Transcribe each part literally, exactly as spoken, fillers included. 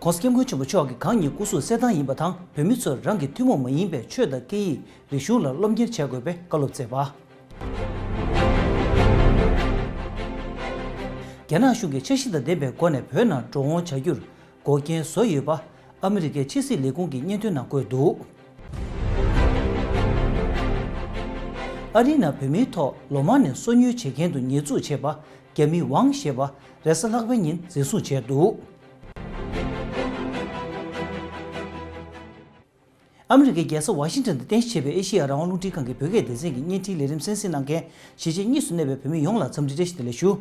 ༸གོང་ས་༸སྐྱབས་མགོན་ཆེན་པོ་མཆོག་གིས་གང་ཉིད་སྐུ་གཟུགས་གསལ་ཐང་ཡིན་པ་དང་། བོད་མི་ཚོར་རང་གི་ཐུན་མོང་མ་ཡིན་པའི་ཆོས་དང་སྐད་ཡིག་རིག་གཞུང་ལ་སློབ་གཉེར་བྱ་དགོས་པའི་བཀའ་སློབ་སྩལ་བ། རྒྱ་ནག་གཞུང་གིས་འཆར་གཞི་དང་ལྡན་པའི་སྒོ་ནས་བོད་ནང་འགྲོ་འོང་བྱ་རྒྱུར་འགོག་རྐྱེན་བཟོ་ཡོད་པ། ཨ་མི་རི་ཀའི་ཕྱི་སྲིད་ལས་ཁུངས་ཀྱི་སྙན་ཐོའི་ནང་བཀོད་འདུག་ཨ་རིའི་ནང་བོད་མིའི་ཐོག་ལོ་མང་ནས་སོ་ཉུལ་བྱེད་མཁན་དུ་ཉེས་འཛུགས་བྱས་པ། རྒྱ་མི་ཝང་ཞེས་པ་རེས་གཟའ་ལྷག་པའི་ཉིན་འཛིན་བཟུང་བྱས་འདུག་ཨ་མི་རི་ཀའི་རྒྱལ་ས་ཝ་ཤིང་ཊོན་དུ་རྟེན་གཞི་བྱས་པའི་ཨེ་ཤེ་ཡ་རང་དབང་རླུང་འཕྲིན་ཁང་གི་བོད་སྐད་སྡེ་ཚན་གྱི་བརྙན་འཕྲིན་ལས་རིམ་གསན་གཟིགས་གནང་མཁན་གཞིས་བྱེས་གཉིས་སུ་གནས་པའི་བོད་མི་ཡོངས་ལ་འཚམས་འདྲི་བཀྲ་ཤིས་བདེ་ལེགས་ཞུ།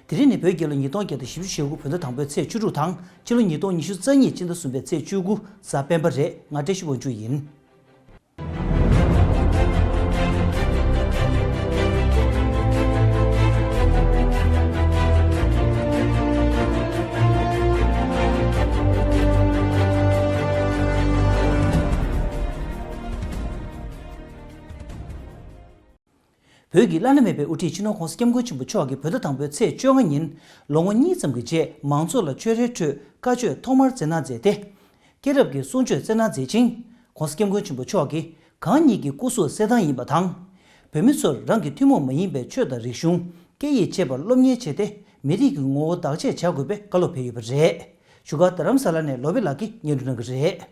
དེ་རིང་ནི་བོད་རྒྱལ་ལོ་ཉིས་སྟོང་བརྒྱ་དང་བཞི་བཅུ་ཞེ་དགུ་བོད་ཟླ་དང་པོའི་ཚེས་བཅུ་དྲུག་དང་། ཕྱི་ལོ་ཉིས་སྟོང་ཉི་ཤུ་རྩ་གཉིས་སྤྱི་ཟླ་གསུམ་པའི་ཚེས་བཅུ་དགུ་གཟའ་སྤེན་པ་རེད། ང་བཀྲ་ཤིས་དབང་ཕྱུག་ཡིན། བོད་ཀྱི་བླ་ན་མེད་པའི་དབུ་ཁྲིད་སྤྱི་ནོར་༸གོང་ས་༸སྐྱབས་མགོན་ཆེན་པོ་མཆོག་གིས་བོད་ཟླ་དང་པོའི་ཚེས་བཅོ་ལྔ་ཉིན་ལོ་ངོ་གཉིས་ཙམ་གྱི་རྗེས་མང་ཚོགས་ལ་ཆོས་རའི་ཁྲོད་བཀའ་ཆོས་ཐོག་མར་སྩལ་གནང་མཛད་དེ། སྐྱེས་རབས་ཀྱི་གསུང་ཆོས་སྩལ་གནང་མཛད་ཅིང་༸གོང་ས་༸སྐྱབས་མགོན་ཆེན་པོ་མཆོག་གིས་གང་ཉིད་ཀྱི་སྐུ་གཟུགས་གསལ་ཐང་ཡིན་པ་དང་། བོད་མི་ཚོར་རང་གི་ཐུན་མོང་མ་ཡིན་པའི་ཆོས་དང་རིག་གཞུང་། སྐད་ཡིག་བཅས་པར་སློབ་གཉེར་བྱས་ཏེ་མི་རིགས་ཀྱི་ངོ་བོ་བདག་གཅེས་བྱ་དགོས་པའི་བཀའ་སློབ་ཕེབས་ཡོད་པ་རེད། བཞུགས་སྒར་རྡ་རམ་ས་ལ་ནས་བློ་བྷེ་ལགས་ཀྱིས་སྙན་སྒྲོན་གནང་གི་རེད།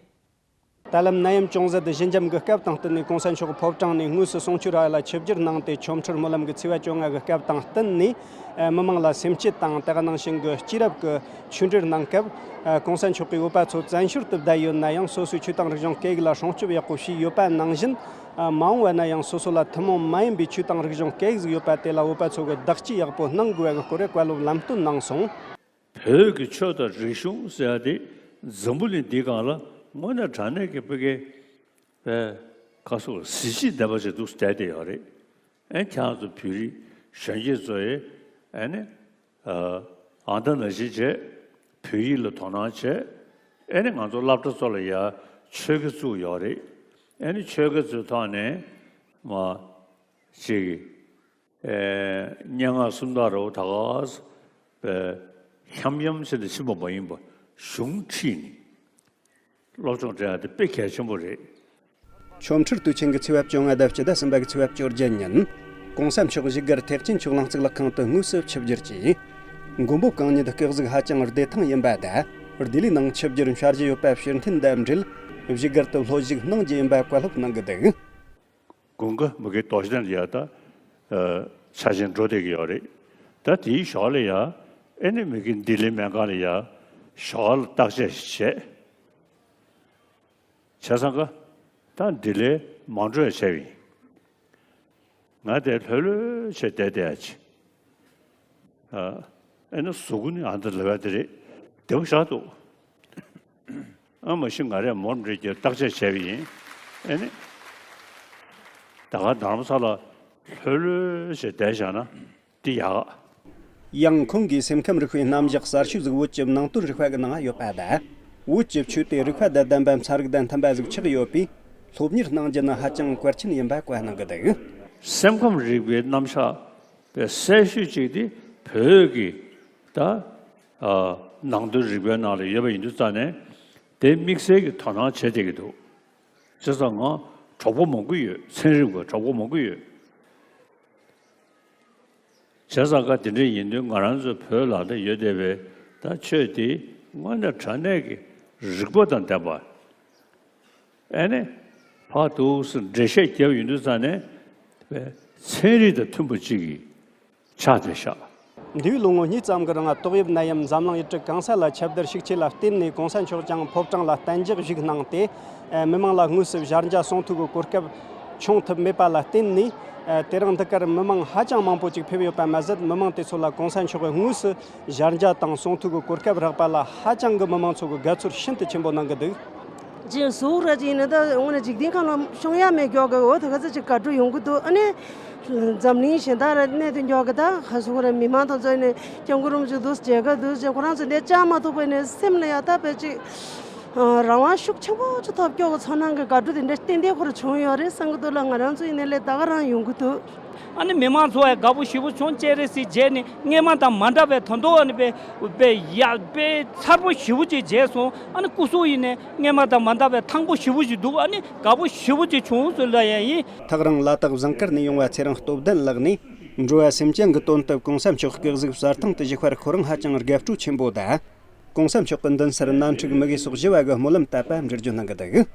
ད་ལམ་ནད་ཡམས་ཅུང་ཟད་ཞི་འཇམ་གྱི་སྐབས་དང་བསྟུན་ནས་༸གོང་ས་མཆོག་ཕོ་བྲང་ནས་དངོས་སུ་གསུང་ཆོས་ར་བ་ལ་ཆིབས་བསྒྱུར་གནང་སྟེ། ཆོ་འཕྲུལ་སྨོན་ལམ་གྱི་ཚེས་པ་བཅོ་ལྔ་གི་སྐབས་དང་བསྟུན་ནས་མི་མང་ལ་སེམས་བསྐྱེད་དང་། དེ་ག་ནང་བཞིན་གྱི་སྐྱེས་རབས་ཀྱི་ཆོས་འབྲེལ་གནང་སྐབས། ༸གོང་ས་མཆོག་གིས་བོད་པ་ཚོ་བཙན་བྱོལ་དུ་བསྡད་ཡོད་ན་ཡང་སོ་སོའི་ཆོས་དང་རིག་གཞུང་སྐད་ཡིག་ལ་སྲུང་སྐྱོབ་ཡག་པོ་བྱས་ཡོད་པ་ནང་བཞིན། མ་འོངས་པ་ན་ཡང་སོ་སོ་ལ་ཐུན་མོང་མ་ཡིན་པའི་ཆོས་དང་རིག་གཞུང་སྐད་ཡིག་ཟིག་ཡོད་པ་དེ་ལ་བོད་པ་ཚོ་གིས་བདག་གཅེས་ཡག་པོ་གནང་དགོས་པའི་སྐོར་བཀའ་སློབ་ལམ་སྟོན་གནང་སོང་། བོད་ཀྱི་ཆོས་དང་རིག་གཞུང་ཟེར་ཡ་དེ་འཛམ་བུ་གླིང་འདིའི་སྒང་ལ་དངོས་གནས་དྲང་གནས་ཀྱི་བོད་སྐད་པའི་ཁ་སོགས་གཟི་བརྗིད་ལྡན་པ་ཞིག་འདུག་བསྡད་བསྡད་ཡོད་རེད། ཨེ་ཁྱེད་རང་ཚོ་བོད་རིགས་གཞོན་སྐྱེས་ཚོ་ཡིས་ཨེ་ནི་ཨ་ད་ནང་བཞིན་བྱས་བོད་ཡིག་ལ་དོ་སྣང་བྱས། ཨེ་ནི་ང་ཚོ་སློབ་གྲྭ་ཚོ་ལ་ཡ་ཆོས་དགེ་བཙུགས་ཡོད་རེད། ཨེ་ནི་ཆོས་དགེ་ཚོའི་ཐོག་ནས་མ་ཅིག་སྙན་ངག་སུམ་རྟགས་རེད་བ། ད་ག་ནམ་ཡང་ཕྱིན་ནས་ཕྱིན་པ་མ་ཡིན་པ་གཞུང་ཁྲིད་ནས་སློབ་སྦྱོང་སྤྲད་ཡ་དེ་དཔེ་གལ་ཆེན་པོ་རེད། ཆོ་འཕྲུལ་དུས་ཆེན་གྱི་ཚེས་པ་བཅོ་ལྔ་དང་སྤྱི་ཟླ་གསུམ་པ་གི་ཚེས་པ་བཅོ་བརྒྱད་ཉིན། ༸གོང་ས་མཆོག་བཞུགས་སྒར་ཐེག་ཆེན་ཆོས་གླིང་གཙུག་ལག་ཁང་དུ་དངོས་སུ་ཆིབས་བསྒྱུར་གྱིས། མགོན་པོ་གང་ཉིད་སྐུ་གཟུགས་ཧ་ཅང་བདེ་ཐང་ཡིན་པ་དང་། ལྡི་ལི་ནང་ཆིབས་བསྒྱུར་འཆར་གཞི་ཡོད་པ་ཕྱིར་འཐེན་དང་འབྲེལ། བཞུགས་སྒར་དུ་ལྷོད་བཞུགས་གནང་རྒྱུ་ཡིན་པ་བཀའ་སློབ་གནང་གི་འདུག་དགུན་ཁ་མུ་གེ་རྡོ་རྗེ་གདན་ལ་ཡ་ད་ཆ་ཆེན་འགྲོ་བསྡད་ཀྱི་ཡོད་རེད། ད་དེའི་ཞོར་ལ་ཡ་ཨེ་ནི་མུ་གེ་ལྡི་ལི་སྨན་ཁང་ལ་ཡ་ཞོར་ལ་བརྟག་དཔྱད་བྱས། བྱས་ཙང་ཀ་ད་ལྡི་ལི་མ་འགྲོ་ཡ་བྱས་པ་ཡིན། ང་དེ་ལྷོད་ལྷོད་བྱས་བསྡད་བསྡད་ཡ་ཅིག་ཨེ་ནི་གཟུགས་པོ་ནི་ཨ་འདི་ལབ་ཡ་དེ་རེད། བདེ་པོ་ཞེ་དྲག་འདུག་ཨ་མ་གཞི་ང་རས་མོ་འདྲེ་གྱི་བརྟག་དཔྱད་བྱས་པ་ཡིན། ཨེ་ནི། ད་ག་རྡ་རམ་ས་ལ་ལྷོད་ལྷོད་བྱས་བསྡད་བཞག་ན་འདི་ཡག་ག་ཡང་ཁོང་གིས་སེམས་ཁམས་རིག་པའི་རྣམ་གཞག་གསར་ཤོས་ཟིག་བོད་ཀྱི་ནང་དོན་རིག་པ་གི་ནང་ཡོད་པ་དང་། བོད་ཀྱི་ཆོས་དེ་རིག་པ་དང་ལྡན་པའམ་ཚན་རིག་དང་མཐུན་པ་ཟིག་ཆགས་ཡོད་པས། སློབ་གཉེར་གནང་རྒྱུ་ནི་ཧ་ཅང་གལ་ཆེན་ཡིན་པ་བཀའ་གནང་གི་འདུག་སེམས་ཁམས་རིག་པའི་རྣམ་གཞག་པའི་གསལ་ཤོས་གཅིག་དེ་བོད་ཀྱི་ད་ནང་དོན་རིག་པའི་ནང་ལ་ཡོད་པ་ཡིན་དུས་ཙང་ནས་དེ་དམིགས་བསལ་གྱི་དོ་སྣང་བྱེད་བསྡད་ཀྱི་འདུག་བྱས་ཙང་ང་གྲོགས་པོ་མང་པོ་ཡོད། ཚན་རིག་པ་གྲོགས་པོ་མང་པོ་ཡོད། བྱས་ཙང་ཀ་དེ་འདྲ་ཡིན་དུས་ང་རང་ཚོ་བོད་ལ་ད་ཡོད་བསྡད་པའི་ད་ཆོས་དེ་དངོས་གནས་དྲང་གནས་ཀྱི་རིག་པ་དང་ལྡན་པ། ཨེ་ནི། ཕར་འདུག་སེ་འགྲེལ་བཤད་བརྒྱབ་ཡོང་དུས་ཙང་ནས། ཚན་རིག་དང་མཐུན་པ་ཅིག་གི་ཆགས་བསྡད་ཤག་འདས་པའི་ལོ་ངོ་གཉིས་ཙམ་གྱི་རིང་ཏོག་དབྱིབས་ནད་ཡམས་འཛམ་གླིང་ཡུལ་གྲུ་གང་ས་ལ་ཁྱབ་གདལ་ཤུགས་ཆེ་ལ་བརྟེན་ནས་༸གོང་ས་མཆོག་ཀྱང་ཕོ་བྲང་ལ་གཏན་འཇགས་བཞུགས་གནང་སྟེ། མི་མང་ལ་དངོས་སུ་ཞལ་མཇལ་གསུང་ཐོས་ཀྱི་གོ་སྐབས་བྱུང་ཐུབ་མེད་པ་ལ་བརྟེན་ནས། དེ་རིང་འདི་གར་མི་མང་ཧ་ཅང་མང་པོ་ཅིག་ཕེབས་ཡོད་པ་མ་ཟད། མི་མང་དེ་ཚོ་ལ་༸གོང་ས་མཆོག་གིས་དངོས་སུ་ཞལ་མཇལ་དང་གསུང་ཐོས་ཀྱི་གོ་སྐབས་རག་པ་ལ་ཧ་ཅང་གི་མི་མང་ཚོ་གིས་དགའ་ཚོར་ཤིན་ཏུ་ཆེན་པོ་གནང་གི་འདུག་ཅིག་གཟུགས་ར་ཅིག་ཡིན་ན་ད་དངོས་གནས་འཇིག་རྟེན་ཁམས་ལ་ཤོང་ཡ་མེད་མགྱོགས་གི། འོ་ད་ག་ཚོད་ཅིག་དགའ་སྤྲོ་ཡོང་གི་འདུག་ཨ་ནི་འཛམ་གླིང་གཞན་དག་ར་གནས་དུ་མགྱོགས་གི། ད་ག་ཟུག་ར་མི་མང་དང་ཚོ་ནས་སྐྱབས་མགོན་རིན་པོ་ཆེ་འདུག་མཇལ་ཁ་འདུག་ཅེས་ཁོ་རང་ཚོ་འདི་བཅར་མ་ཐུབ་པ་ནས་སེམས་ལ་ཡ་ད་དཔེ་ཅིག་ རང་དབང་ཤུགས་ཆེན་པོ་ཅིག་ཐོབ་སྐྱོ་གི་ཚོར་སྣང་གི་དགའ་སྤྲོ་དེ་འདྲ་ཏན་ཏན་ཁོ་རང་བྱུང་ཡོད་རེད་བསམ་གི་འདུག་ལ། ང་རང་ཚོ་ཡིན་ནའི་ལས་ད་ག་རང་ཡོང་གི་འདུག་ཨ་ནི་མི་མང་ཚོ་ཡང་དགའ་པོ་ཞེ་པོ་བྱུང་། སྤྱན་རས་གཟིགས་མཇལ་ནས་སྔས་མ་དང་མ་འདྲ་བའི་ད་དུང་ཨ་ནི་དཔེ་དཔེ་ཡ་དཔེ་མཚར་པོ་ཞེ་པོ་ཅིག་མཇལ་སོང་། ཨ་ནི་སྐུ་གཟུགས་ཡིན་ནའི་སྔས་མ་དང་མ་འདྲ་བའི་ཐང་པོ་ཞེ་པོ་ཅིག་འདུག་ཨ་ནི་དགའ་པོ་ཞེ་པོ་ཅིག་བྱུང་ཟེར་ལབ་ཡ་ཡིན། ཐག་རིང་ལ་དྭགས་ཟངས་དཀར་ནས་ཡོང་བ་ཚེ་རིང་སྟོབས་ལྡན་ལགས་ནས། འགྲོ་བ་སེམས་ཅན་གྱི་དོན་དུ་གོང་ས་མཆོག་སྐུ་གཟུགས་གསལ་ཐང་དུ་བཞུགས་པར་ཁོ་རང་ཧ་ཅང་དགའ་སྤྲོ་ཆེན་པོ་དང་། གོང་ས་མཆོག་གི་མདུན་སར་ནང་འཁྲུག་མི་དགེ་སོགས་ཞི་བ་གི་སྨོན་ལམ་བཏབ་པ་འགྲེལ་བརྗོད་གནང་གི་འདུག་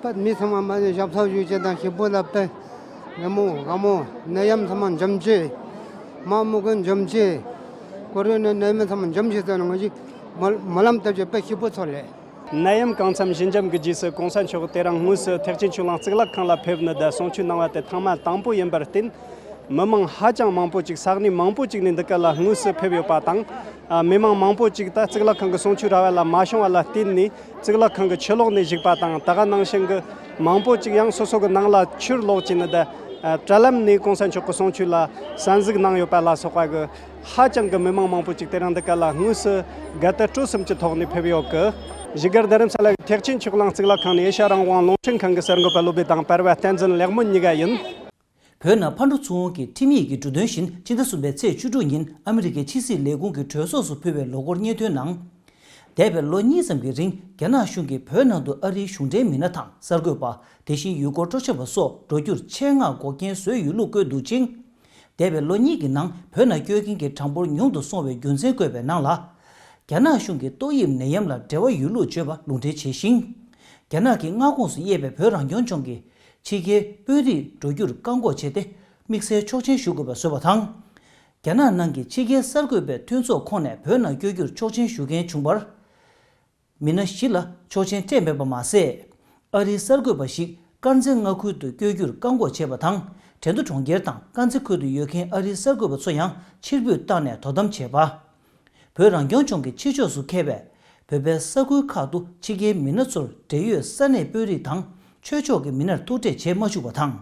པད་མི་ཚང་མ་མ་ནས་ཞབས་ཚགས་ཞུ་ཆེད་དང་ཞིབ་པོ་ལ་པད་ལེ་མོ་དགའ་མོ་ནད་ཡམས་ཚང་མ་འཇོམས་ཆེད། མ་མུ་གུ་འཇོམས་ཆེད། ཀོ་རོ་ན་ནད་ཡམས་ཚང་མ་འཇོམས་ཆེད་ཟེར་ནས་ང་ཞིག་སྨོན་ལམ་བཏབ་ཆེད་པད་ཞིབ་པོ་ཚོར་ལས། ནད་ཡམས་གང་འཚམ་ཞི་འཇམ་གྱི་རྗེས་སུ་གོང་ས་མཆོག་དེ་རིང་དངོས་སུ་ཐེག་ཆེན་ཆོས་གླིང་གཙུག་ལག་ཁང་ལ་ཕེབས་ནས་གསུང་ཆོས་གནང་བ་དེ་ཐེངས་མ་དང་པོ་ཡིན་པར་བརྟེན། མི་མང་ཧ་ཅང་མང་པོ་ཅིག་ས་གནས་མང་པོ་ཅིག་ནས་འདི་ག་ལ་དངོས་སུ་ཕེབས་ཡོད་པ་དང་། མི་མང་མང་པོ་ཅིག་ད་གཙུག་ལག་ཁང་གི་གསུང་ཆོས་ར་བ་ལ་མ་བྱུང་བ་ལ་བརྟེན་ནས་གཙུག་ལག་ཁང་གི་ཕྱི་ལོགས་ནས་བཞུགས་པ་དང་། ད་ག་ནང་བཞིན་གྱི་མང་པོ་ཅིག་ཡང་སོ་སོ་གི་ནང་ལ་ཕྱིར་ལོག་བྱས་ནས་ད་དྲ་ལམ་ནས་གོང་ས་མཆོག་གི་གསུང་ཆོས་ལ་གསན་གཟིགས་གནང་ཡོད་པ་ལ་སོགས་པ་གི་ཧ་ཅང་གི་མི་མང་མང་པོ་ཅིག་དེ་རིང་འདི་ག་ལ་དངོས་སུ་དགའ་དད་སྤྲོ་གསུམ་གྱི་ཐོག་ནས་ཕེབས་ཡོད་གི། བཞུགས་སྒར་རྡ་རམ་ས་ལ་གི་ཐེག་ཆེན་ཆོས་གླིང་གཙུག་ལག་ཁང་ནས་ཨེ་ཤ་རང་དབང་རླུང་འཕྲིན་ཁང་གི་གསར་འགོད་པ་སློབ་དཔོན་དང་པར་བ་བསྟན་འཛིན་ལེགས་སྨོན་གཉིས་ཀ་ཡིན། བོད་ནང་ཕར་འགྲོ་ཚུར་འོང་གི་ཁྲིམས་ཡིག་གི་འབྲུ་དོན་བཞིན་ཕྱི་ཟླ་གསུམ་པའི་ཚེས་བཅུ་དྲུག་ཉིན་ཨ་མི་རི་ཀའི་ཕྱི་སྲིད་ལས་ཁུངས་ཀྱི་གྲོས་ཚོགས་སུ་ཕུལ་བའི་ལོ་འཁོར་སྙན་ཐོའི་ནང་། འདས་པའི་ལོ་གཉིས་ཙམ་གྱི་རིང་རྒྱ་ནག་གཞུང་གིས་བོད་ནང་དུ་ཨ་རིའི་གཞུང་འབྲེལ་མི་སྣ་དང་གསར་འགོད་པ། དེ་བཞིན་ཡུལ་སྐོར་སྤྲོ་འཆམ་པ་སོགས་འགྲོ་རྒྱུར་ཆེད་མངགས་འགོག་རྐྱེན་བཟོས་ཡོད་ལུགས་བཀོད་འདུག་ཅིང་། འདས་པའི་ལོ་གཉིས་ཀྱི་ནང་བོད་ནང་བསྐྱོད་མཁན་གྱི་གྲངས་འབོར་ཉུང་དུ་སོང་བའི་རྒྱུ་མཚན་བཀོད་པའི་ནང་ལ། རྒྱ་ནག་གཞུང་གིས་ཏོག་དབྱིབས་ནད་ཡམས་ལ་འབྲེལ་བ་ཡོད་ལུགས་བརྗོད་པ་ལུང་འདྲེན་བྱས་ཤིང་། རྒྱ་ནག་གི་མངའ་ཁོངས་སུ་དབྱེ་བའི་བོད་རང་སྐྱོང་ལྗོངས་ཀྱི་ཕྱི་རྒྱལ་དཔོན་རིགས་འགྲོ་རྒྱུར་བཀག་འགོག་བྱས་ཏེ། དམིགས་བསལ་ཆོག་མཆན་ཞུ་དགོས་པ་བཟོས་པ་དང་། རྒྱ་ནག་ནང་གི་ཕྱི་རྒྱལ་གསར་འགོད་པའི་མཐུན་ཚོགས་ཁོངས་ནས་བོད་ནང་བསྐྱོད་རྒྱུར་ཆོག་མཆན་ཞུ་མཁན་བྱུང་བར། མི་སྣ་བཞི་ལ་ཆོག་མཆན་སྤྲད་མེད་པ་མ་ཟད། ཨ་རིའི་གསར་འགོད་པ་ཞིག་དཀར་མཛེས་མངའ་ཁུལ་དུ་བསྐྱོད་རྒྱུར་བཀག་འགོག་བྱས་པ་དང་། ཁྲེང་ཏུའུ་གྲོང་ཁྱེར་དང་དཀར་མཛེས་ཁུལ་དུ་ཡོད་མཁན་ཨ་རིའི་གསར་འགོད་པ་ཚོ་ཡང་ཕྱིར་འབུད་བཏང་ནས་དོ་དམ་བྱས་པ། བོད་རང་སྐྱོང་ལྗོངས་ཀྱི་ཕྱི་ཕྱོགས་སུ་ཁེལ་བའི་བོད་པའི་ས་ཁུལ་ཁག་ཏུ་ཕྱི་རྒྱལ་མི་སྣ་ཚོར་འབྲེལ་ཡོད་ས་གནས་དཔོན་རིགས་དང་ཆོས་ཕྱོགས་ཀྱི་མི་སྣར་ཐུག་འཕྲད་བྱེད་མ་བཅུག་པ་དང་།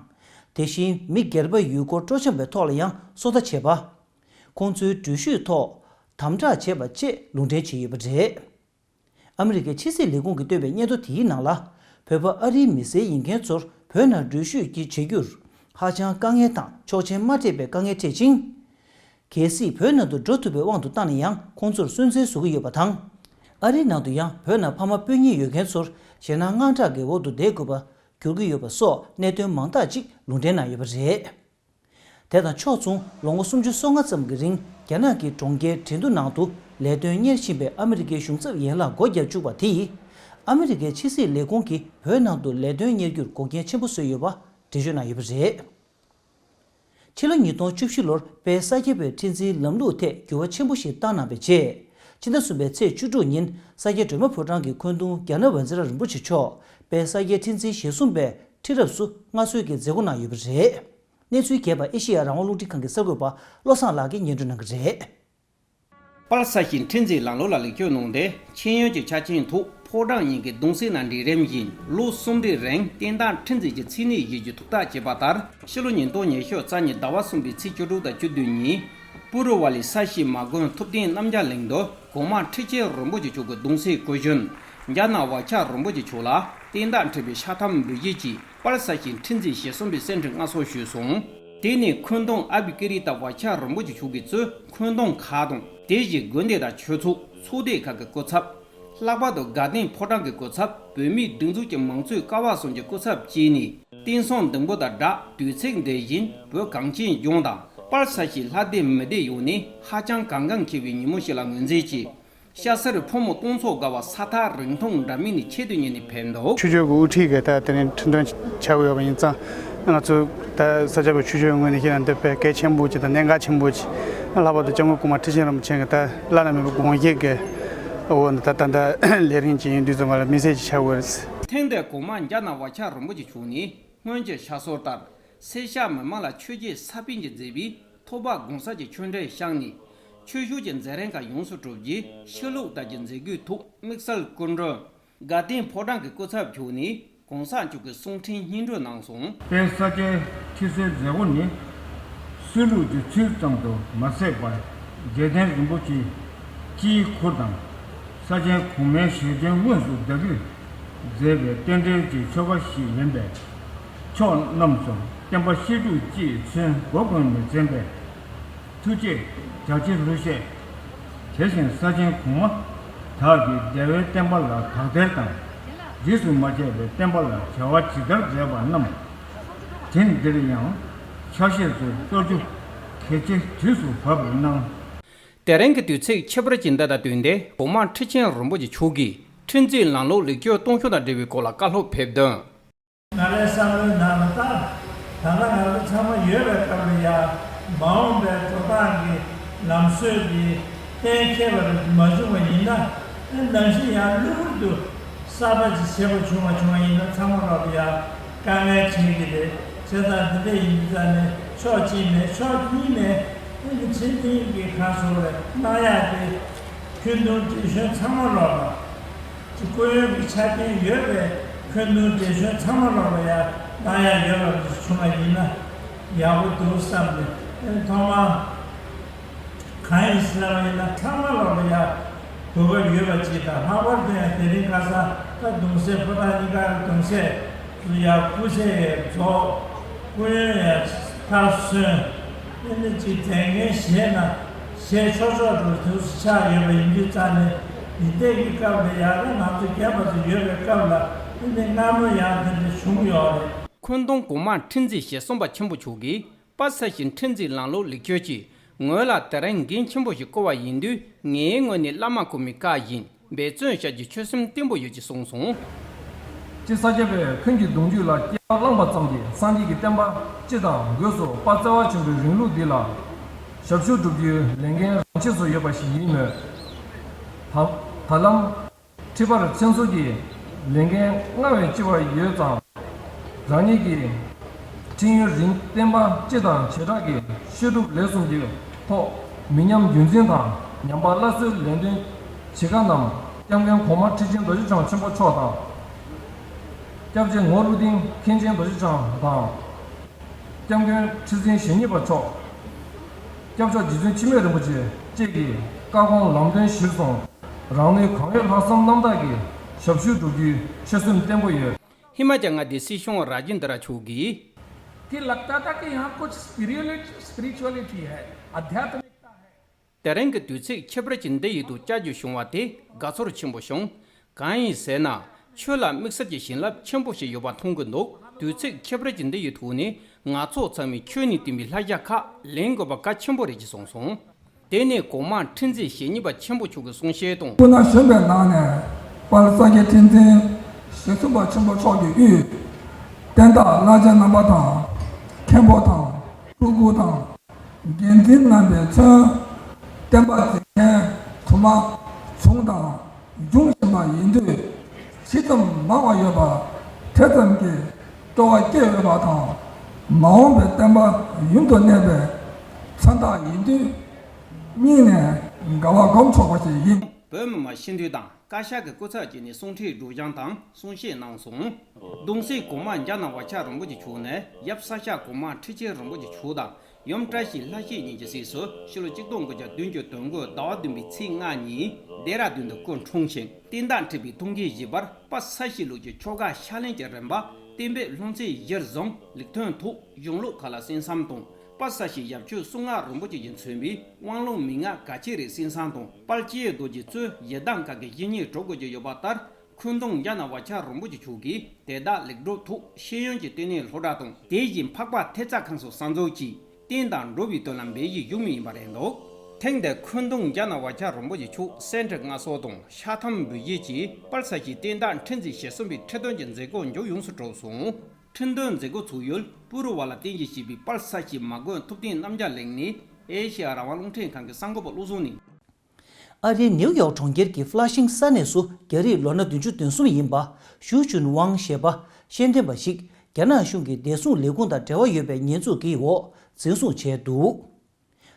དེ་བཞིན་མི་སྒེར་པ་ཡུལ་སྐོར་སྤྲོ་འཆམ་པའི་ཐོག་ལ་ཡང་སོ་ལྟ་བྱས་པ། ཁོང་ཚོའི་འགྲུལ་བཞུད་ཐོག་དམ་དྲག་བྱས་པ་བཅས་ལུང་འདྲེན་བྱས་ཡོད་པ་རེད། ཨ་མི་རི་ཀའི་ཕྱི་སྲིད་ལས་ཁུངས་ཀྱིས་བཏོན་པའི་སྙན་ཐོ་དེའི་ནང་ལ། བོད་པ་ཨ་རིའི་མི་སེར་ཡིན་མཁན་ཚོར་བོད་ནང་འགྲུལ་བཞུད་ཀྱི་བྱེད་རྒྱུར་ཧ་ཅང་དཀའ་ངལ་དང་ཆོག་མཆན་མ་སྤྲད་པའི་དཀའ་ངལ་འཕྲད་ཅིང་། གལ་སྲིད་བོད་ནང་དུ་འགྲོ་ཐུབ་པའི་དབང་དུ་བཏང་ན་ཡང་ཁོང་ཚོར་སུན་གཙེར་བཟོ་གི་ཡོད་པ་དང་། ཨ་རིའི་ནང་དུ་ཡང་བོད་ནང་ཕ་མ་སྤུན་ཉེ་ཡོད་མཁན་ཚོར་ཞེད་སྣང་དངངས་སྐྲག་གི་འོག་ཏུ་བསྡད་དགོས་པ་འགྱུར་གྱི་ཡོད་པ་སོགས་གནད་དོན་མང་དག་ཅིག་ལུང་འདྲེན་གནང་ཡོད་པ་རེད། དེ་དང་ཕྱོགས་མཚུངས་ལོ་ངོ་སུམ་ཅུ་སོ་ལྔ་ཙམ་གྱི་རིང་རྒྱ་ནག་གི་གྲོང་ཁྱེར་ཁྲེང་ཏུའུ་ནང་དུ་ལས་དོན་གཉེར་བཞིན་པའི་ཨ་མི་རི་ཀའི་གཞུང་ཚབ་ཡན་ལག་སྒོ་བརྒྱབ་བཅུག་པ་དེས། ཨ་མི་རི་ཀའི་ཕྱི་སྲིད་ལས་ཁུངས་ཀྱིས་བོད་ནང་དུ་ལས་དོན་གཉེར་རྒྱུར་འགོག་རྐྱེན་ཆེན་པོ་བཟོས་ཡོད་པ་འགྲེལ་བརྗོད་གནང་ཡོད་པ་རེད། ཕྱི་ལོ་ཉིས་སྟོང་བཅུ་བཞི་ལོར་དཔལ་ས་སྐྱ་པའི་ཁྲི་འཛིན་ལམ་ལུགས་ཐད་འགྱུར་བ་ཆེན་པོ་ཞིག་བཏང་གནང་བའི་རྗེས། ཕྱི་ཟླ་གསུམ་པའི་ཚེས་བཅུ་དྲུག་ཉིན་ས་སྐྱ་སྒྲོལ་མ་ཕོ་བྲང་གི་འཁོན་གདུང་རྒྱ་ནག་ཝེ་ཛེ་ར་རིན་པོ་ཆེ་མཆོག་དཔལ་ས་སྐྱའི་ཁྲི་འཛིན་ཞེ་གསུམ་པའི་ཁྲི་རབས་སུ་མངའ་གསོལ་གྱི་མཛད་སྒོ་གནང་ཡོད་པ་རེད། གནས་ཚུལ་རྒྱས་པ་ཨེ་ཤེ་ཡ་རང་དབང་རླུང་འཕྲིན་ཁང་གི་གསར་འགོད་པ་བློ་བཟང་ལགས་ཀྱིས་སྙན་སྒྲོན་གནང་གི་རེད། དཔལ་ས་སྐྱའི་ཁྲི་འཛིན་ལམ་ལུགས་ལ་ལེགས་བཅོས་གནང་སྟེ། མཁྱེན་ཡོན་གྱི་ཆ་རྐྱེན་ཐོག་ཕོ་བྲང་གཉིས་ཀྱི་གདུང་སྲས་རྣམས་གྲལ་རིམ་བཞིན་ལོ་གསུམ་རེའི་རིང་བསྟན་བདག་ཁྲི་འཛིན་གྱི་མཚན་གནས་བཞེས་རྒྱུ་ཐུགས་ཐག་བཅད་པ་ལྟར། ཕྱི་ལོ་ཉིས་སྟོང་ཉི་ཤུ་རྩ་གཉིས་ཟླ་བ་གསུམ་པའི་ཚེས་བཅུ་དྲུག་དང་བཅུ་བདུན་ཉིན་པུ་རུ་ཝ་ལི་ས་གཞི་མ་དགོན་ཐུབ་བསྟན་རྣམ་རྒྱལ་གླིང་དུ་གོང་མ་ཁྲི་ཆེན་རིན་པོ་ཆེ་མཆོག་གི་གདུང་སྲས་སྐུ་གཞོན་རྒྱ་ནག་ཝ་ཆ་རིན་པོ་ཆེ་མཆོག་ལ་བསྟན་བདག་ཁྲི་པའི་ཕྱག་ཐམ་འབུལ་བཞེས་ཀྱིས་དཔལ་ས་སྐྱའི་ཁྲི་འཛིན་ཞེ་གསུམ་པའི་གསེར་ཁྲི་མངའ་གསོལ་ཞུས་སོང་། དེ་ནས་འཁོན་གདུང་ཨ་བི་ཀི་རི་ཏ་ཝ་ཆ་རིན་པོ་ཆེ་མཆོག་གིས་གཙོས་འཁོན་གདུང་ཁག་དང་དེ་བཞིན་དགོན་སྡེ་དང་ཆོས་ཚོགས་ཚོགས་སྡེ་ཁག་གི་སྐུ་ཚབ། ལྷག་པར་དུ་དགའ་ལྡན་ཕོ་བྲང་གི་སྐུ་ཚབ། བོད་མིའི་སྒྲིག་འཛུགས་ཀྱི་མང་གཙོའི་ཀ་བ་གསུམ་གྱི་སྐུ་ཚབ་བཅས་ནས། བསྟན་སྲུང་འདུན་པ་དང་སྦྲགས་དུས་ཚིགས་འདི་བཞིན་བོད་གངས་ཅན་ལྗོངས་དང་དཔལ་ས་སྐྱའི་ལྷ་སྡེ་མི་སྡེ་ཡོངས་ནས་ཧ་ཅང་གལ་འགངས་ཆེ་བའི་ཉིན་མོ་ཞིག་ལ་ངོས་འཛིན་གྱིས། སྐྱ་སེར་ཕོ་མོ་སྟོང་ཚོ་དགའ་བ་ས་ཐག་རིང་ཐུང་འདྲ་མིན་ནས་ཁྱད་དུ་བསད་ནས་ཕེབས་འདུག་ཆོས་ཕྱོགས་ཀྱི་དབུ་ཁྲིད་ཀྱིས་ད་དེ་རིང་ཁྲི་འདོན་བྱ་དགོས་ཡོད་པ་ཡིན་ཙང་། ང་ཚོ་ད་ས་སྐྱ་པའི་ཆོས་ཕྱོགས་ངོས་ནས་བཤད་ན་འདི་དཔེ་གལ་ཆེན་པོ་ཅིག་དང་གནད་འགག་ཆེན་པོ་ཅིག་ལྷག་པར་དུ་སྐྱབས་མགོན་གོང་མ་ཁྲི་ཆེན་རིན་པོ་ཆེ་གི་ད་བླ་ན་མེད་པའི་དགོངས་བཞེད་ཀྱི་འོག་ནས་ད་ད་ལྟ་ལས་རིམ་ཅིག་ཡིན་དུས་ཙམ་པ་ལ་དམིགས་བསལ་ཅིག་ཆགས་དགོས་རེད། ཐེངས་འདིར་གོང་མ་རྒྱ་ནག་ཝ་ཆ་རིན་པོ་ཆེ་མཆོག་ནས་སྔོན་གྱི་ཕྱག་སྲོལ་ལྟར་སེར་སྐྱ་མི་མང་ལ་ཆོས་བརྒྱུད་ས་པཎ་གྱིས་མཛད་པའི་ཐོས་པ་དགོངས་གསལ་གྱི་ཆོས་འབྲེལ་བཤམས་ནས། ཆོས་ཕྱོགས་ཀྱི་མཛད་རིམ་ཁག་ཡོངས་སུ་གྲུབ་རྗེས་ཕྱི་ལུགས་ལྟར་གྱི་མཛད་སྒོའི་ཐོག་དམིགས་བསལ་སྐུ་མགྲོན། དགའ་ལྡན་ཕོ་བྲང་གི་སྐུ་ཚབ་མཆོག་ནས་གོང་ས་མཆོག་གི་གསུང་འཕྲིན་སྙན་སྒྲོན་གནང་སོང་། དཔལ་ས་སྐྱའི་ཁྲི་སེལ་མཛད་སྒོ་ནི། སྲོལ་ལུགས་ཀྱི་ཚུལ་ཙམ་དུ་མ་ཟད་པར། རྒྱལ་བསྟན་རིན་པོ་ཆེའི་དཀྱིལ་འཁོར་དང་། ས་ཆེན་གོང་མའི་ཞལ་འདོན་དངོས་སུ་བདག་གིས་ མཛད་པའི་རྟེན་འབྲེལ་གྱི་ཆོ་ག་ཞིག་ཡིན་པས། ཕྱོགས་རྣམས་སུ་བསྟན་པ་བཤད་སྒྲུབ་ཅིས་མཚོན་སྒོ་ཀུན་ནས་མཚོན་པའི་ཐུགས་བསྐྱེད་རྒྱ་ཆེ་ལྷུར་བཞེས། དེ་བཞིན་ས་ཆེན་གོང་མ་དག་གིས་རྒྱལ་བའི་བསྟན་པ་ལ་དག་ཐེར་དང་། རྗེས་སུ་མ་ཆད་པའི་བསྟན་པ་ལ་བྱ་བ་ཇི་ལྟར་མཛད་པ་རྣམས། དེང་འདིར་ཡང་ཕྱག་བཞེས་སུ་གཏོར་རྒྱུ་གལ་ཆེ་དུས་སུ་བབ་པར་སྣང་། དེ་རིང་གི་དུས་ཚིགས་ཁྱད་པར་ཅན་འདི་དང་བསྟུན་ཏེ། གོང་མ་ཁྲི་ཆེན་རིན་པོ་ཆེ་མཆོག་གིས་ཁྲི་འཛིན་ལམ་ལུགས་ལེགས་བཅོས་གཏོང་ཕྱོགས་དང་འབྲེལ་བའི་སྐོར་ལ་བཀའ་སློབ་ཕེབས་དོན། ང་རའི་བསམ་བློའི་ནང་ལ་ད། ད་ལྟ་ང་ཚོ་ཚང་མ་ཡོད་པའི་སྐབས་ལ་ཡ། མ་འོངས་པའི་འགྲོ་སྟངས་ཀྱི་ལམ་སྲོལ་གྱི་གཏན་འཁེལ་བ་མ་བྱུང་བ་ཡིན་ན། ནང་བཞིན་ཡང་གློ་བུར་དུ་གསར་པ་ཅིག་བྱེད་པ་བྱུང་བ་བྱུང་བ་ཡིན་ན། ཚང་མ་ལོག་ཏུ་ཡ་དཀའ་ངལ་འཕྲད་ཀྱི་རེད། བྱས་ཙང་འདི་འདྲ་ཡིན་དུས་ཙང་ནས་ཕྱོགས་གཅིག་ནས་ཕྱོགས་གཉིས་ནས་ཨ་ནི་ཁྲིམས་མཐུན་གྱི་ཁ་སོ་རེ་གནང་ཡག་དེ། ཁྱོན་བསྡོམས་བགྲེས་གཞོན་ཚང་མ་ལོག་ལ། སྐུ་ཡོན་གྱི་ཆ་རྐྱེན་ཡོད་པའི་ཁྱོན་བསྡོམས་བགྲེས་གཞོན་ཚང་མ་ལོག་ལ་ཡ་གནང་ཡག་ཡོད་པ་བྱུང་བ་ཡིན་ན་ཡག་པོ་འདུག་བསམ་སྟེ། ཨ་ནི་ཐོག་མར། གང་ཡིན་ཟེར་བ་ཡིན་ན། ཚང་མ་ལོག་ལ་ཡ་གོ་སྐབས་ཡོད་པ་ཅིག་དང་། ལྷག་པར་དུ་ཡང་དེ་རིང་ཁ་སང་ད་གདུང་སྲས་ཕོ་བྲང་གཉིས་ཀ་གི་གདུང་སྲས་སུ་ཡ་སྐུ་ཚེ་ཡ་རྫོགས། སྐུ་ཡོན་ཡ་མཐར་སོན། ཨ་ནི་ཅིག་མཛད་འགན་བཞེས་ན་བཞེས་ཆོག་ཆོག་འགྲོ་དུས་སུ་ཆགས་ཡོད་པ་ཡིན་དུས་ཙང་ནས། འདི་ལྟའི་གི་སྐབས་ལ་ཡ་ད་ང་ཚོ་རྒན་པ་ཚོ་ཡོད་པའི་སྐབས་ལ་ཨ་ནི་སྔ་མོ་ཡང་དེ་འདྲ་བྱུང་ཡོད་རེད། འཁོན་སྡོམ་གོང་མ་ཁྲི་འཛིན་ཞེ་གསུམ་པ་ཆེན་པོ་མཆོག་གིས། པ་ས་ཞིང་ཁྲི་འཛིན་ལམ་ལུགས་ལེགས་བཅོས་ཀྱིས་ངོས་ལ་དེ་རིང་འགན་ཆེན་པོ་ཞིག་བསྐོ་བ་ཡིན་དུས། ངའི་ངོས་ནས་བླ་མ་གོང་མའི་བཀའ་བཞིན་འབད་བརྩོན་བྱ་རྒྱུའི་ཆོད་སེམས་བརྟན་པོ་ཡོད་ཅེས་གསུངས་སོང་། སྤྱིར་ས་སྐྱ་པས་འཁོན་གྱི་གདུང་རྒྱུད་ལ་སྐྱེ་བ་བླངས་པ་ཙམ་གྱིས་སངས་རྒྱས་ཀྱི་བསྟན་པ་སྤྱི་དང་སྒོས་སུ་དཔལ་བརྩེ་བ་ཆེན་པོའི་རིང་ལུགས་འདི་ལ་ཞབས་ཞུ་སྒྲུབ་རྒྱུའི་ལས་འགན་རང་ཆས་སུ་ཡོད་པ་ཞིག་ཡིན་མོད། ད་ད་ལམ། ཁྲི་པར་མཚན་ཟུར་གྱི་ལས་འགན་སྔར་བས་ལྕི་བ་ཡོད་ཙང་། རང་ཉིད་ཀྱི་ཁྲི་ཡུན་རིང་བསྟན་པ་སྤྱི་དང་བྱེ་བྲག་གི་བཤད་སྒྲུབ་ལས་གསུམ་གྱི་ཐོག་མི་ཉམས་རྒྱུན་འཛིན་དང་ཉམས་པ་སླར་གསོའི་ལས་དོན་བྱེད་མཁན་རྣམས། སྐྱབས་མགོན་གོང་མ་ཁྲི་ཆེན་རྡོ་རྗེ་འཆང་ཆེན་པོ་མཆོག་དང་། སྐྱབས་རྗེ་ངོར་ཀླུ་ལྡིང་མཁན་ཆེན་རྡོ་རྗེ་འཆང་དང་། སྐྱབས་མགོན་ཁྲི་འཛིན་ཞེ་གཉིས་པ་མཆོག་སྐྱབས་མཆོག་རྗེ་བཙུན་འཆི་མེད་རིན་པོ་ཆེ་བཅས་ཀྱི་བཀའ་དགོངས་ལམ་སྟོན་གཞིར་བཟུང་། རང་ནུས་གང་ཡོད་ལྷག་བསམ་རྣམ་དག་གིས་ཞབས་ཞུ་བསྒྲུབ་རྒྱུའི་ཆོད་སེམས་བརྟན་པོ་ཡོད། ཧི་མ་ཅལ་མངའ་སྡེའི་སྲིད་གཞུང་ར་ཇེན་དྲ་མཆོག་གིས། कि लगता था कि यहाँ कुछ स्पिरिचुअलिटी स्पिरिचुअलिटी है, आध्यात्मिकता है। དེ་རིང་གི་དུས་ཚིགས་ཁྱད་པར་ཅན་འདི་ཡི་ཐོག་བཅར་རྒྱུ་བྱུང་བ་དེ་དགའ་ཚོར་ཆེན་པོ་བྱུང་། གང་ཡིན་ཟེར་ན། ཆོས་ལ་དམིགས་བསལ་གྱི་བྱིན་རླབས་ཆེན་པོ་ཞིག་ཡོད་པ་མཐོང་གི་འདུག་དུས་ཚིགས་ཁྱད་པར་ཅན་འདི་ཡི་ཐོག་ནས་ང་ཚོ་ཚང་མས་ཆོས་ནས་བསྟན་པའི་བསླབ་བྱ་ཁག་ལེན་དགོས་པ་གལ་ཆེན་པོ་རེད་ཅེས་གསུངས་སོང་། དེ་ནས་གོང་མ་ཁྲི་འཛིན་ཞེ་གཉིས་པ་ཆེན་པོ་མཆོག་གི་གསུང་བཤད་དང་། སྐུ་ན་གཞོན་པའི་ནང་ནས་དཔལ་ས་སྐྱའི་ཁྲི་འཛིན་ཞེ་གསུམ་པ་ཆེན་པོ་མཆོག་གི་དབུས། བསྟན་བདག་བླ་ཆེན་རྣམ་པ་དང་། མཁན་པོ་དང་། སྤྲུལ་སྐུ་དང་། འགན་འཛིན་རྣམ་པས་མཚོན། བསྟན་པ་འཛིན་མཁན་དུ་མ་བྱུང་དང་འབྱུང་བཞིན་པ་ཡིན་དུས། ཇི་ཙམ་མང་བ་ཡོད་པ་དེ་ཙམ་གྱིས་སྤྲོ་བ་སྐྱེ་འོས་པ་དང་། མ་འོངས་པའི་བསྟན་པ་ཡུན་དུ་གནས་པའི་མཚོན་རྟགས་ཡིན་དུས། སྙིང་ནས་དགའ་བ་སྒོམ་ཆོག་པ་ཞིག་ཡིན། བོད་མི་མང་སྤྱི་འཐུས་དང་བཀའ་ཤག་གི་སྐུ་ཚབ་བྱས་ནས་གསུང་འཕྲིན་སྒྲོག་སྦྱང་དང་གསུང་བཤད་གནང་སོང་། གདུང་སྲས་གོང་མ་འཇམ་དབྱངས་བག་ཆགས་རིན་པོ་ཆེ་མཆོག་ནས་ཡབ་ས་སྐྱ་གོང་མ་ཁྲི་ཆེན་རིན་པོ་ཆེ་མཆོག་དང་། ཡུམ་བཀྲ་ཤིས་ལྷ་ཤེས་གཉིས་ཀྱི་སྲས་སུ་ཕྱི་ལོ་ཆིག་སྟོང་དགུ་བརྒྱ་བདུན་ཅུ་དོན་དགུ་ཟླ་བ་བདུན་པའི་ཚེས་ལྔ་ཉིན་ལྡེ་ར་ལྡུན་དུ་སྐུ་འཁྲུངས་ཤིང་། བསྟན་བདག་ཁྲི་པའི་ཐུགས་འགན་བཞེས་པར་དཔལ་ས་གཞིའི་ལུགས་ཀྱི་ཆོ་ག་ཕྱག་ལེན་གྱི་རིམ་པ་གཏན་འབེབས་སློབ་ཚན་གཞིར་བཟུང་ལེགས་ཐོན་ཐོག་གཞུང་ལུགས་ཁག་ལ་གསན་བསམ་དང་། དཔལ་ས་གཞི་ཡབ་ཆོས་གསུང་ངག་རིན་པོ་ཆེ་ཡིས་མཚོན་པའི་དབང་ལུང་མན་ངག་ག་ཅི་རིགས་གསན་བསམ་དང་། དཔལ་སྐྱེས་རྡོ་རྗེ་གཙོས་ཡི་དམ་གང་གི་བཤེས་གཉེན་གྲོགས་དགོས་ཀྱི་ཡོད་པ་ལྟར། འཁོན་སྡོམ་འཇམ་དབྱངས་བག་ཆགས་རིན་པོ་ཆེ་མཆོག་གིས་དེ་དག་ལེགས་གྲུབ་ཐོག་ཤེས་ཡོན་གྱི་ལྟེ་གནས་སློབ་གྲྭ་དང་། དེ་བཞིན་འཕགས་པ་ཐེག་མཚམས་ཁང་སོགས་གསར་འཛུགས་ཀྱིས་བསྟན་དང་འགྲོ་བའི་དོན་ལ་འབད་བཞིན་བཞུགས་མུས་ཡིན་པ་རེད་འདུག་ཐེངས་འདིར་འཁོན་སྡོམ་འཇམ་དབྱངས་བག་ཆགས་རིན་པོ་ཆེ་མཆོག་སེར་ཁྲི་མངའ་གསོལ་དང་ཕྱག་ཐམ་འབུལ་བཞེས་ཀྱིས་དཔལ་ས་གཞིའི་བསྟན་བདག་ཁྲི་འཛིན་ཞེ་གསུམ་པའི་ཁྲི་སྟོན་གྱི་མཛད་སྒོ་མཇུག་ཡོངས་སུ་གྲུབ་སོང་། ཁྲི་འདོན་མཛད་སྒོ་ཚུགས་ཡུལ་པུ་རུ་ཝ་ལ་རྟེན་གཞི་བྱས་པའི་དཔལ་ས་གཞིའི་མ་དགོན་ཐུབ་བསྟན་རྣམ་རྒྱལ་གླིང་ནས་ཨེ་ཤེ་ཡ་རང་དབང་རླུང་འཕྲིན་ཁང་གི་གསར་འགོད་པ་བློ་བཟང་ནས། ཨ་རིའི་ནེའུ་ཡོག་གྲོང་ཁྱེར་གྱི་ཕ་ལ་ཤིང་ས་གནས་སུ་རྒྱ་རིགས་ལོ་ན་བདུན་ཅུ་དོན་གསུམ་ཡིན་པ་ཞུ་ཅུན་ཝང་ཞེས་པ་ཤེས་ལྡན་པ་ཞིག་རྒྱ་ནག་གཞུང་གི་བདེ་སྲུང་ལས་ཁུངས་དང་འབྲེལ་བ་ཡོད་པའི་ཉེས་འཛུགས་ཀྱི་འོག་འཛིན་བཟུང་བྱས་འདུག་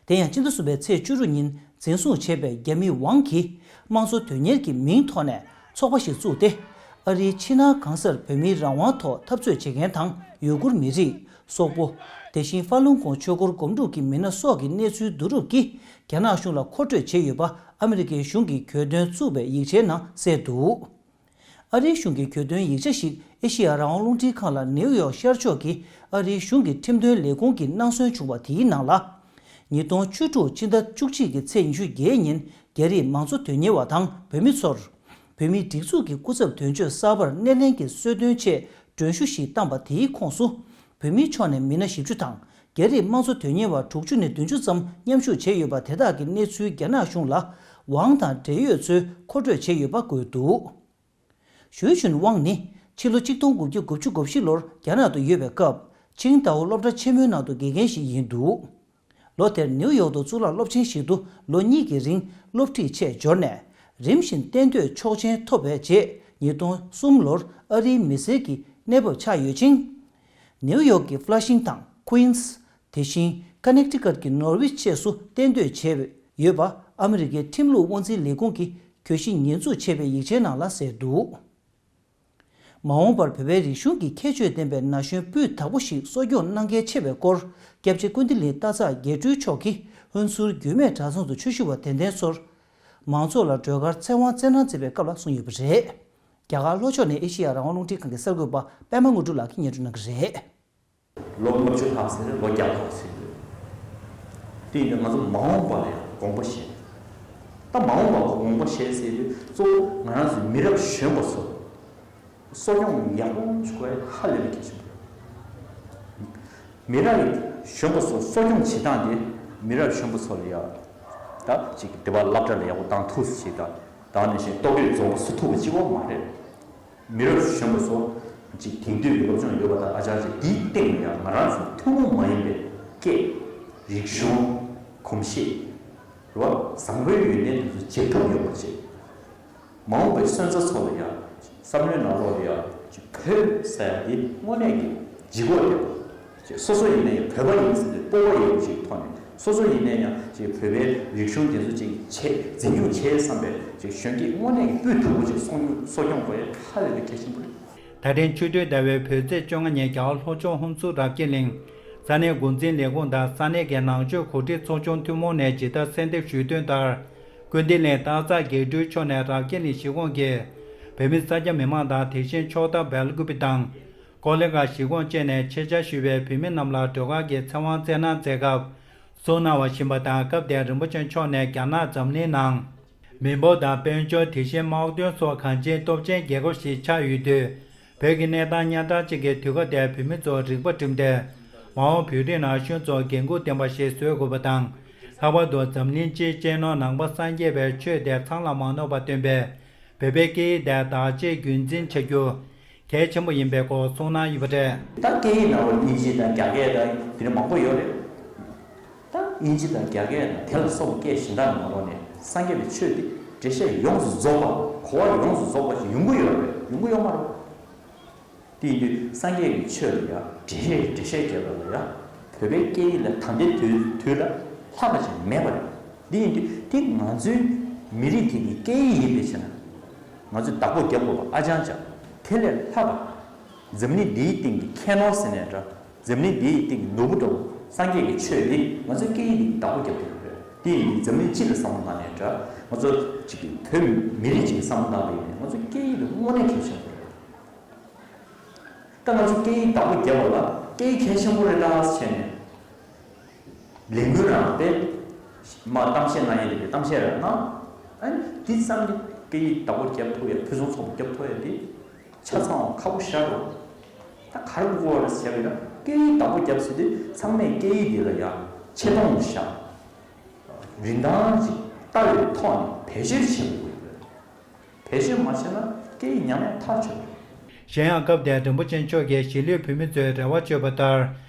དེ་ཡང་སྤྱི་ཟླ་གསུམ་པའི་ཚེས་བཅུ་དྲུག་ཉིན་འཛིན་བཟུང་བྱས་པའི་རྒྱ་མི་ཝང་གིས་དམངས་གཙོ་དོན་གཉེར་གྱི་མིང་ཐོག་ནས་ཚོགས་པ་ཞིག་བཙུགས་ཏེ། ཨ་རིའི་ཕྱི་ནང་གང་སར་བོད་མིའི་རང་དབང་ཐོག་འཐབ་རྩོད་བྱེད་མཁན་དང་ཡུ་གུར་མི་རིགས། སོག་པོ། དེ་བཞིན་ཧྥ་ལུན་གོང་ཆོས་འཁོར་སྒོམ་སྒྲུབ་ཀྱི་མི་སྣ་སོགས་ཀྱི་གནས་ཚུལ་བསྡུ་རུབ་ཀྱིས་རྒྱ་ནག་གཞུང་ལ་མཁོ་སྤྲོད་བྱས་ཡོད་པ་ཨ་མི་རི་ཀའི་གཞུང་གིས་གྱོད་དོན་བཙུགས་པའི་ཡིག་ཆའི་ནང་གསལ་འདུག་ཨ་རིའི་གཞུང་གི་གྱོད་དོན་ཡིག་ཆ་ཞིག་ཨེ་ཤེ་ཡ་རང་དབང་རླུང་འཕྲིན་ཁང་ལ་ནེའུ་ཡོག་ཤར་ཕྱོགས་ཀྱི་ཨ་རིའི་གཞུང་གི་ཁྲིམས་དོན་ལས་ཁུངས་ཀྱིས་གནང་སྲོལ་བྱུང་བ་དེའི་ནང་ལ། ཉིས་སྟོང་བཅུ་དྲུག་ཕྱི་ཟླ་བཅུ་གཅིག་གི་ཚེས་ཉི་ཤུ་བརྒྱད་ཉིན་རྒྱ་རིགས་མང་གཙོ་དོན་གཉེར་བ་དང་བོད་མི་ཚོར། བོད་མིའི་སྒྲིག་འཛུགས་ཀྱི་སྐུ་ཚབ་དོན་གཅོད་གསར་པར་སྣེ་ལེན་གྱི་གསོལ་སྟོན་ཆེད་མགྲོན་ཞུ་ཞིག་བཏང་པ་དེའི་ཁོངས་སུ། བོད་མིའི་ཕྱོགས་ནས་མི་སྣ་བཞི་བཅུ་དང་རྒྱ་རིགས་དམངས་གཙོ་དོན་གཉེར་བ་དྲུག་ཅུ་ནས་བདུན་ཅུ་ཙམ་མཉམ་ཞུགས་བྱས་ཡོད་པ་དེ་དག་གི་གནས་ཚུལ་རྒྱ་ནག་གཞུང་ལ་ཝང་དང་འབྲེལ་ཡོད་ཚོས་མཁོ་སྤྲོད་བྱས་ཡོད་པ་འགོད་འདུག་ཞུས་ཅུན་ཝང་ནི་ཕྱི་ལོ་གཅིག་སྟོང་དགུ་བརྒྱ་དགུ་བཅུ་གོ་བཞི་ལོར་རྒྱ་ནག་ཏུ་ཡོད་པའི་སྐབས་ཆིང་ཏའོ་སློབ་གྲྭ་ཆེན་མོའི་ནང་དུ་དགེ་རྒན་ཞིག་ཡིན་འདུག་ལོ་དེར་ནེའུ་ཡོག་ཏུ་གཙུག་ལག་སློབ་ཆེན་ཞིག་ཏུ་ལོ་གཉིས་ཀྱི་རིང་སློབ་ཁྲིད་ཆེད་འབྱོར་ནས། རིམ་བཞིན་གཏན་སྡོད་ཆོག་མཆན་ཐོབ་པའི་རྗེས་ཉིས་སྟོང་གསུམ་ལོར་ཨ་རིའི་མི་སེར་གྱི་གནས་བབ་ཆགས་ཡོད་ཅིང་། ནེའུ་ཡོག་གི་ཕླ་ཤིང་དང་ཁུ་ཨིན་སི། དེ་བཞིན་ཀ་ནེག་ཊི་ཀཊ་ཀྱི་ནོར་ཝིཆ་བཅས་སུ་གཏན་སྡོད་བྱས་ཡོད་པ་ཨ་མི་རི་ཀའི་ཁྲིམས་ལུགས་དབང་འཛིན་ལས་ཁུངས་ཀྱིས་གྱོད་གཞི་ཉེས་འཛུགས་བྱས་པའི་ཡིག་ཆའི་ནང་ལ་གསལ་འདུག་མ་འོངས་པར་བོད་པའི་རིག་གཞུང་གི་ཁྱད་ཆོས་ལྡན་པའི་ན་གཞོན་སྤུས་དག་པོ་ཞིག་གསོ་སྐྱོང་གནང་གལ་ཆེ་བའི་སྐོར་སྐྱབས་རྗེ་ཀུན་བདེ་གླིང་སྟག་འཚག་དགེ་སྤྲུལ་མཆོག་གིས་ཧུན་སུར་རྒྱུད་སྨད་གྲྭ་ཚང་དུ་ཆོས་ཞུ་བ་དད་ལྡན་ཚོར། མང་ཚོགས་ལ་སྒྲོལ་དཀར་ཚེ་དབང་བསྩལ་གནང་མཛད་པའི་སྐབས་ལ་གསུངས་ཡོད་པ་རེད། རྒྱ་གར་ལྷོ་ཕྱོགས་ནས་ཨེ་ཤེ་ཡ་རང་དབང་རླུང་འཕྲིན་ཁང་གི་གསར་འགོད་པ་པད་མ་དངོས་གྲུབ་ལགས་ཀྱིས་སྙན་སྒྲོན་གནང་གི་རེད། ལོ་ལྔ་བཅུ་ལྷག་ཟེར་ལོ་བརྒྱ་ལྷག་ཟེར་དུས། དེ་ཡིན་དུས་ང་ཚོ་མ་འོངས་པ་ལ་ཡང་དགོངས་པ་བཞེས། ད་མ་འོངས་པ་ལ་དགོངས་པ་བཞེས་ཟེར་དུས་གཙོ་བོ་ང་རང་ཚོའི་མི་རབས་གཞོན་པ་ཚོ་གསོ་སྐྱོང་ཡག་པོ་བྱེད་དགོས་ཧ་ལས་པའི་གལ་ཆེན་པོ་རེད། མི་རབས་གཞོན་པ་ཚོ་གསོ་སྐྱོང་བྱེད་སྟངས་དེ་མི་རབས་གཞོན་པ་ཚོ་ལ་ཡང་ད་ཅིག་དེ་བ་སློབ་གྲྭ་ལ་ཡག་པོ་བཏང་ཐུབ་ཟེར་ད་ད་ནང་བཞིན་ལྟོ་གོས་འཛོམས་པོ་བཟོ་ཐུབ་པ་གཅིག་པོ་མ་རེད། མི་རབས་གཞོན་པ་ཚོ་ཅིག་དེང་དུས་ཀྱི་སློབ་སྦྱོང་ཡོད་པ་དང་ཨ་ཅག་ཅིག་དེའི་སྟེང་ལ་ཡང་ང་རང་ཚོ་ཐུན་མོང་མ་ཡིན་པའི་སྐད། རིག་གཞུང་། གོམས་གཤིས། རེད་བ། བཟང་པོའི་ཡོན་ཏན་དེ་ཚོ་འཇགས་ཐབས་ཡོད་པ་བྱེད། མ་འོངས་པའི་སོན་རྩ་ཚོ་ལ་ཡང་བསམ་བློའི་ནང་ལོགས་ལ་ཡང་ཅིག་བོད་ཟེར་ཡ་དེ་དངོས་གནས་ཀྱི་ལྗིད་ཁོག་ཡོད་པ། ཅིག་སོ་སོ་ཡིན་ན་ཡང་བོད་པ་ཡིན་ཟེར་ཏེ་སྤོབས་པ་ཡོད་པ་ཞིག་ཐོག་ནས་སོ་སོ་ཡིན་ན་ཡང་ཅིག་བོད་པའི་རིག་གཞུང་དེ་ཚོ་ཅིག་བྱེད་འཛིན་སྐྱོང་བྱེད་བསམ་པའི་ཅིག་གཞོན་སྐྱེས་དངོས་གནས་ཀྱི་སྤུས་དག་པོ་ཅིག་གསོ་སྐྱོང་གསོ་སྐྱོང་དགོས་ཡ་ཧ་ལས་པའི་གལ་ཆེན་པོ་རེད། ད་ཐེངས་ཆེས་མཐོའི་ཟླ་བའི་བོད་ཚེས་བཅོ་ལྔ་ཉིན་རྒྱ་གར་ལྷོ་ཕྱོགས་ཧུན་སུར་རབ་རྒྱས་གླིང་ས་གནས་འགོ་འཛིན་ལས་ཁུངས་དང་ས་གནས་ཀྱི་ནང་ཆོས་གོ་སྒྲིག་ཚོགས་ཆུང་ཐུན་མོང་ནས་ཇི་ལྟར་གསལ་འདེབས་ཞུས་དོན་ལྟར། ཀུན་བདེ་གླིང་སྟག་འཚག་དགེ་སྤྲུལ་མཆོག་ནས་རབ་རྒྱས་གླིང་གཞིས་ཁོངས་ཀྱི་བོད་མི་ས་སྐྱ་མི་མང་དང་དེ་བཞིན་ཕྱོགས་མཐའ་སྦེལ་ཀུ་པེ་དང་ཀོ་ལི་གྷལ་གཞིས་ཁོངས་བཅས་ནས་ཆེད་བཅར་ཞུས་པའི་བོད་མི་རྣམས་ལ་སྒྲོལ་དཀར་གྱི་ཚེ་དབང་བསྩལ་གནང་མཛད་སྐབས་གསུང་གནང་བ་བཞིན་པ་དང་སྐབས་དེར་རིན་པོ་ཆེ་མཆོག་ནས་རྒྱ་ནག་འཛམ་གླིང་ནང་མི་འབོར་དང་དཔལ་འབྱོར་དེ་བཞིན་དམག་དོན་སོགས་གང་ཅིའི་སྟོབས་ཆེན་རྒྱལ་ཁབ་ཞིག་ཆགས་ཡོད་དུས། བོད་ཀྱི་གནས་སྟངས་སྙན་གྲགས་ཅན་གྱི་དུས་སྐབས་དེར་བོད་མི་ཚོ་རིག་པ་བསྒྲིམས་ཏེ། མ་འོངས་བོད་རིགས་ན་གཞོན་ཚོར་འགན་ཁུར་ལྡན་པ་ཞིག་བཟོ་དགོས་པ་དང་། ལྷག་པར་དུ་འཛམ་གླིང་སྤྱིའི་གཅེས་ནོར་ནང་པ་སངས་རྒྱས་པའི་ཆོས་དེ་ཚང་ལ་མ་ནོར་བར་སྟོན་པའི་བོད་པའི་སྐད་ཡིག་དེ་བདག་གཅེས་རྒྱུན་འཛིན་བྱ་རྒྱུ་གལ་ཆེན་པོ་ཡིན་པའི་སྐོར་གསུངས་གནང་ཡོད་པ་རེད། ད་སྐད་ཡིག་ནང་ལ་དབྱིན་ཇི་དང་རྒྱ་སྐད་དང་དེ་འདྲ་མང་པོ་ཡོད་རེད། ད་དབྱིན་ཇི་དང་རྒྱ་སྐད་དང་དེ་ལ་སོགས་པའི་སྐད་གཞན་དག་ནང་ལོགས་ནས་སངས་རྒྱས་པའི་ཆོས་དེ་འགྲེལ་བཤད་ཡོངས་སུ་རྫོགས་པ་གོ་བ་ཡོངས་སུ་རྫོགས་པ་ཞིག་ཡོང་གི་ཡོད་རེད་ཡོང་གི་ཡོད་མ་རེད། དེ་ཡིན་དུས་སངས་རྒྱས་ཀྱི་ཆོས་ལ་ཡང་འགྲེལ་བཤད་འགྲེལ་བཤད་བརྒྱབ་པ་ལ་ཡང་བོད་པའི་སྐད་ཡིག་ལ་ད་ལྟའི་དུས་དུས་ལ་ལྷག་པ་ཞིག་མེད་པ་རེད། འདི་ཡིན་དུས་དེ་ང་ཚོའི་མི་རིགས་དེ་གི་སྐད་ཡིག་ཡིན་པའི་ཕྱིར་ན་ང་ཚོས་བདག་པོ་རྒྱབ་དགོས་པ་ཨ་ཅང་ཅང་། དེ་ལས་ལྷག་པ་འཛམ་གླིང་འདིའི་སྟེང་གི་ཁྱད་ནོར་ཟེར་ནའི་འདྲ། འཛམ་གླིང་འདིའི་སྟེང་གི་ནོར་བུ་འདྲ་བོ་སངས་རྒྱས་ཀྱི་ཆོས་འདི་ང་ཚོའི་སྐད་ཡིག་འདི་བདག་པོ་རྒྱབ་དགོས་པ་རེད། དེ་ཡིན་དུས་འཛམ་གླིང་སྤྱི་ལ་བསམ་བློ་བཏང་ནའི་འདྲ། ང་ཚོ་གཅིག་གི་བོད་མི་རིགས་གཅིག་གི་བསམ་བློ་བཏང་པ་ཡིན་ན་ང་ཚོའི་སྐད་ཡིག་འདི་དངོས་གནས་གལ་ཆེན་པོ་རེད། ད་ང་ཚོ་སྐད་ཡིག་བདག་པོ་རྒྱབ་པ་ལ་སྐད་ཡིག་གལ་ཆེན་པོ་རེད་ད་བྱས་ནས་ལས་འགུལ་རང་དེ་མ་གཏམ་བཤད་གནང་ཡས་དེ་གཏམ་བཤད་རང་གནང་། ཨ་ནི་དེ་ཙམ་གྱིས་སྐད་ཡིག་བདག་པོ་རྒྱབ་ཐུབ་ཡ་ཕུན་སུམ་ཚོགས་པ་རྒྱབ་ཐུབ་ཡ་དེ་ཆ་ཚང་བ་ཁག་པོ་ཞེ་དྲག་རེད། ད་ག་རེ་དགོས་པ་རེད་ཟེར་བ་ཡིན་ན་སྐད་ཡིག་བདག་པོ་རྒྱབ་ཟེར་དུས་ཚང་མས་སྐད་ཡིག་དེ་ལ་ཡ་ཆེ་མཐོང་བཞག་རིན་ཐང་ཅིག་ལྟ་བའི་ཐོག་ནས་བེད་སྤྱོད་བྱེད་དགོས་ཀྱི་རེད། བེད་སྤྱོད་མ་བྱས་ན་སྐད་ཡིག་ཉམས་ཡང་ཐག་ཆོད་རེད། གཞན་ཡང་སྐབས་དེར་རིན་པོ་ཆེ་མཆོག་གིས་གཞིས་ལུས་བོད་མི་ཚོའི་རེ་བ་བཅོལ་བ་ལྟར།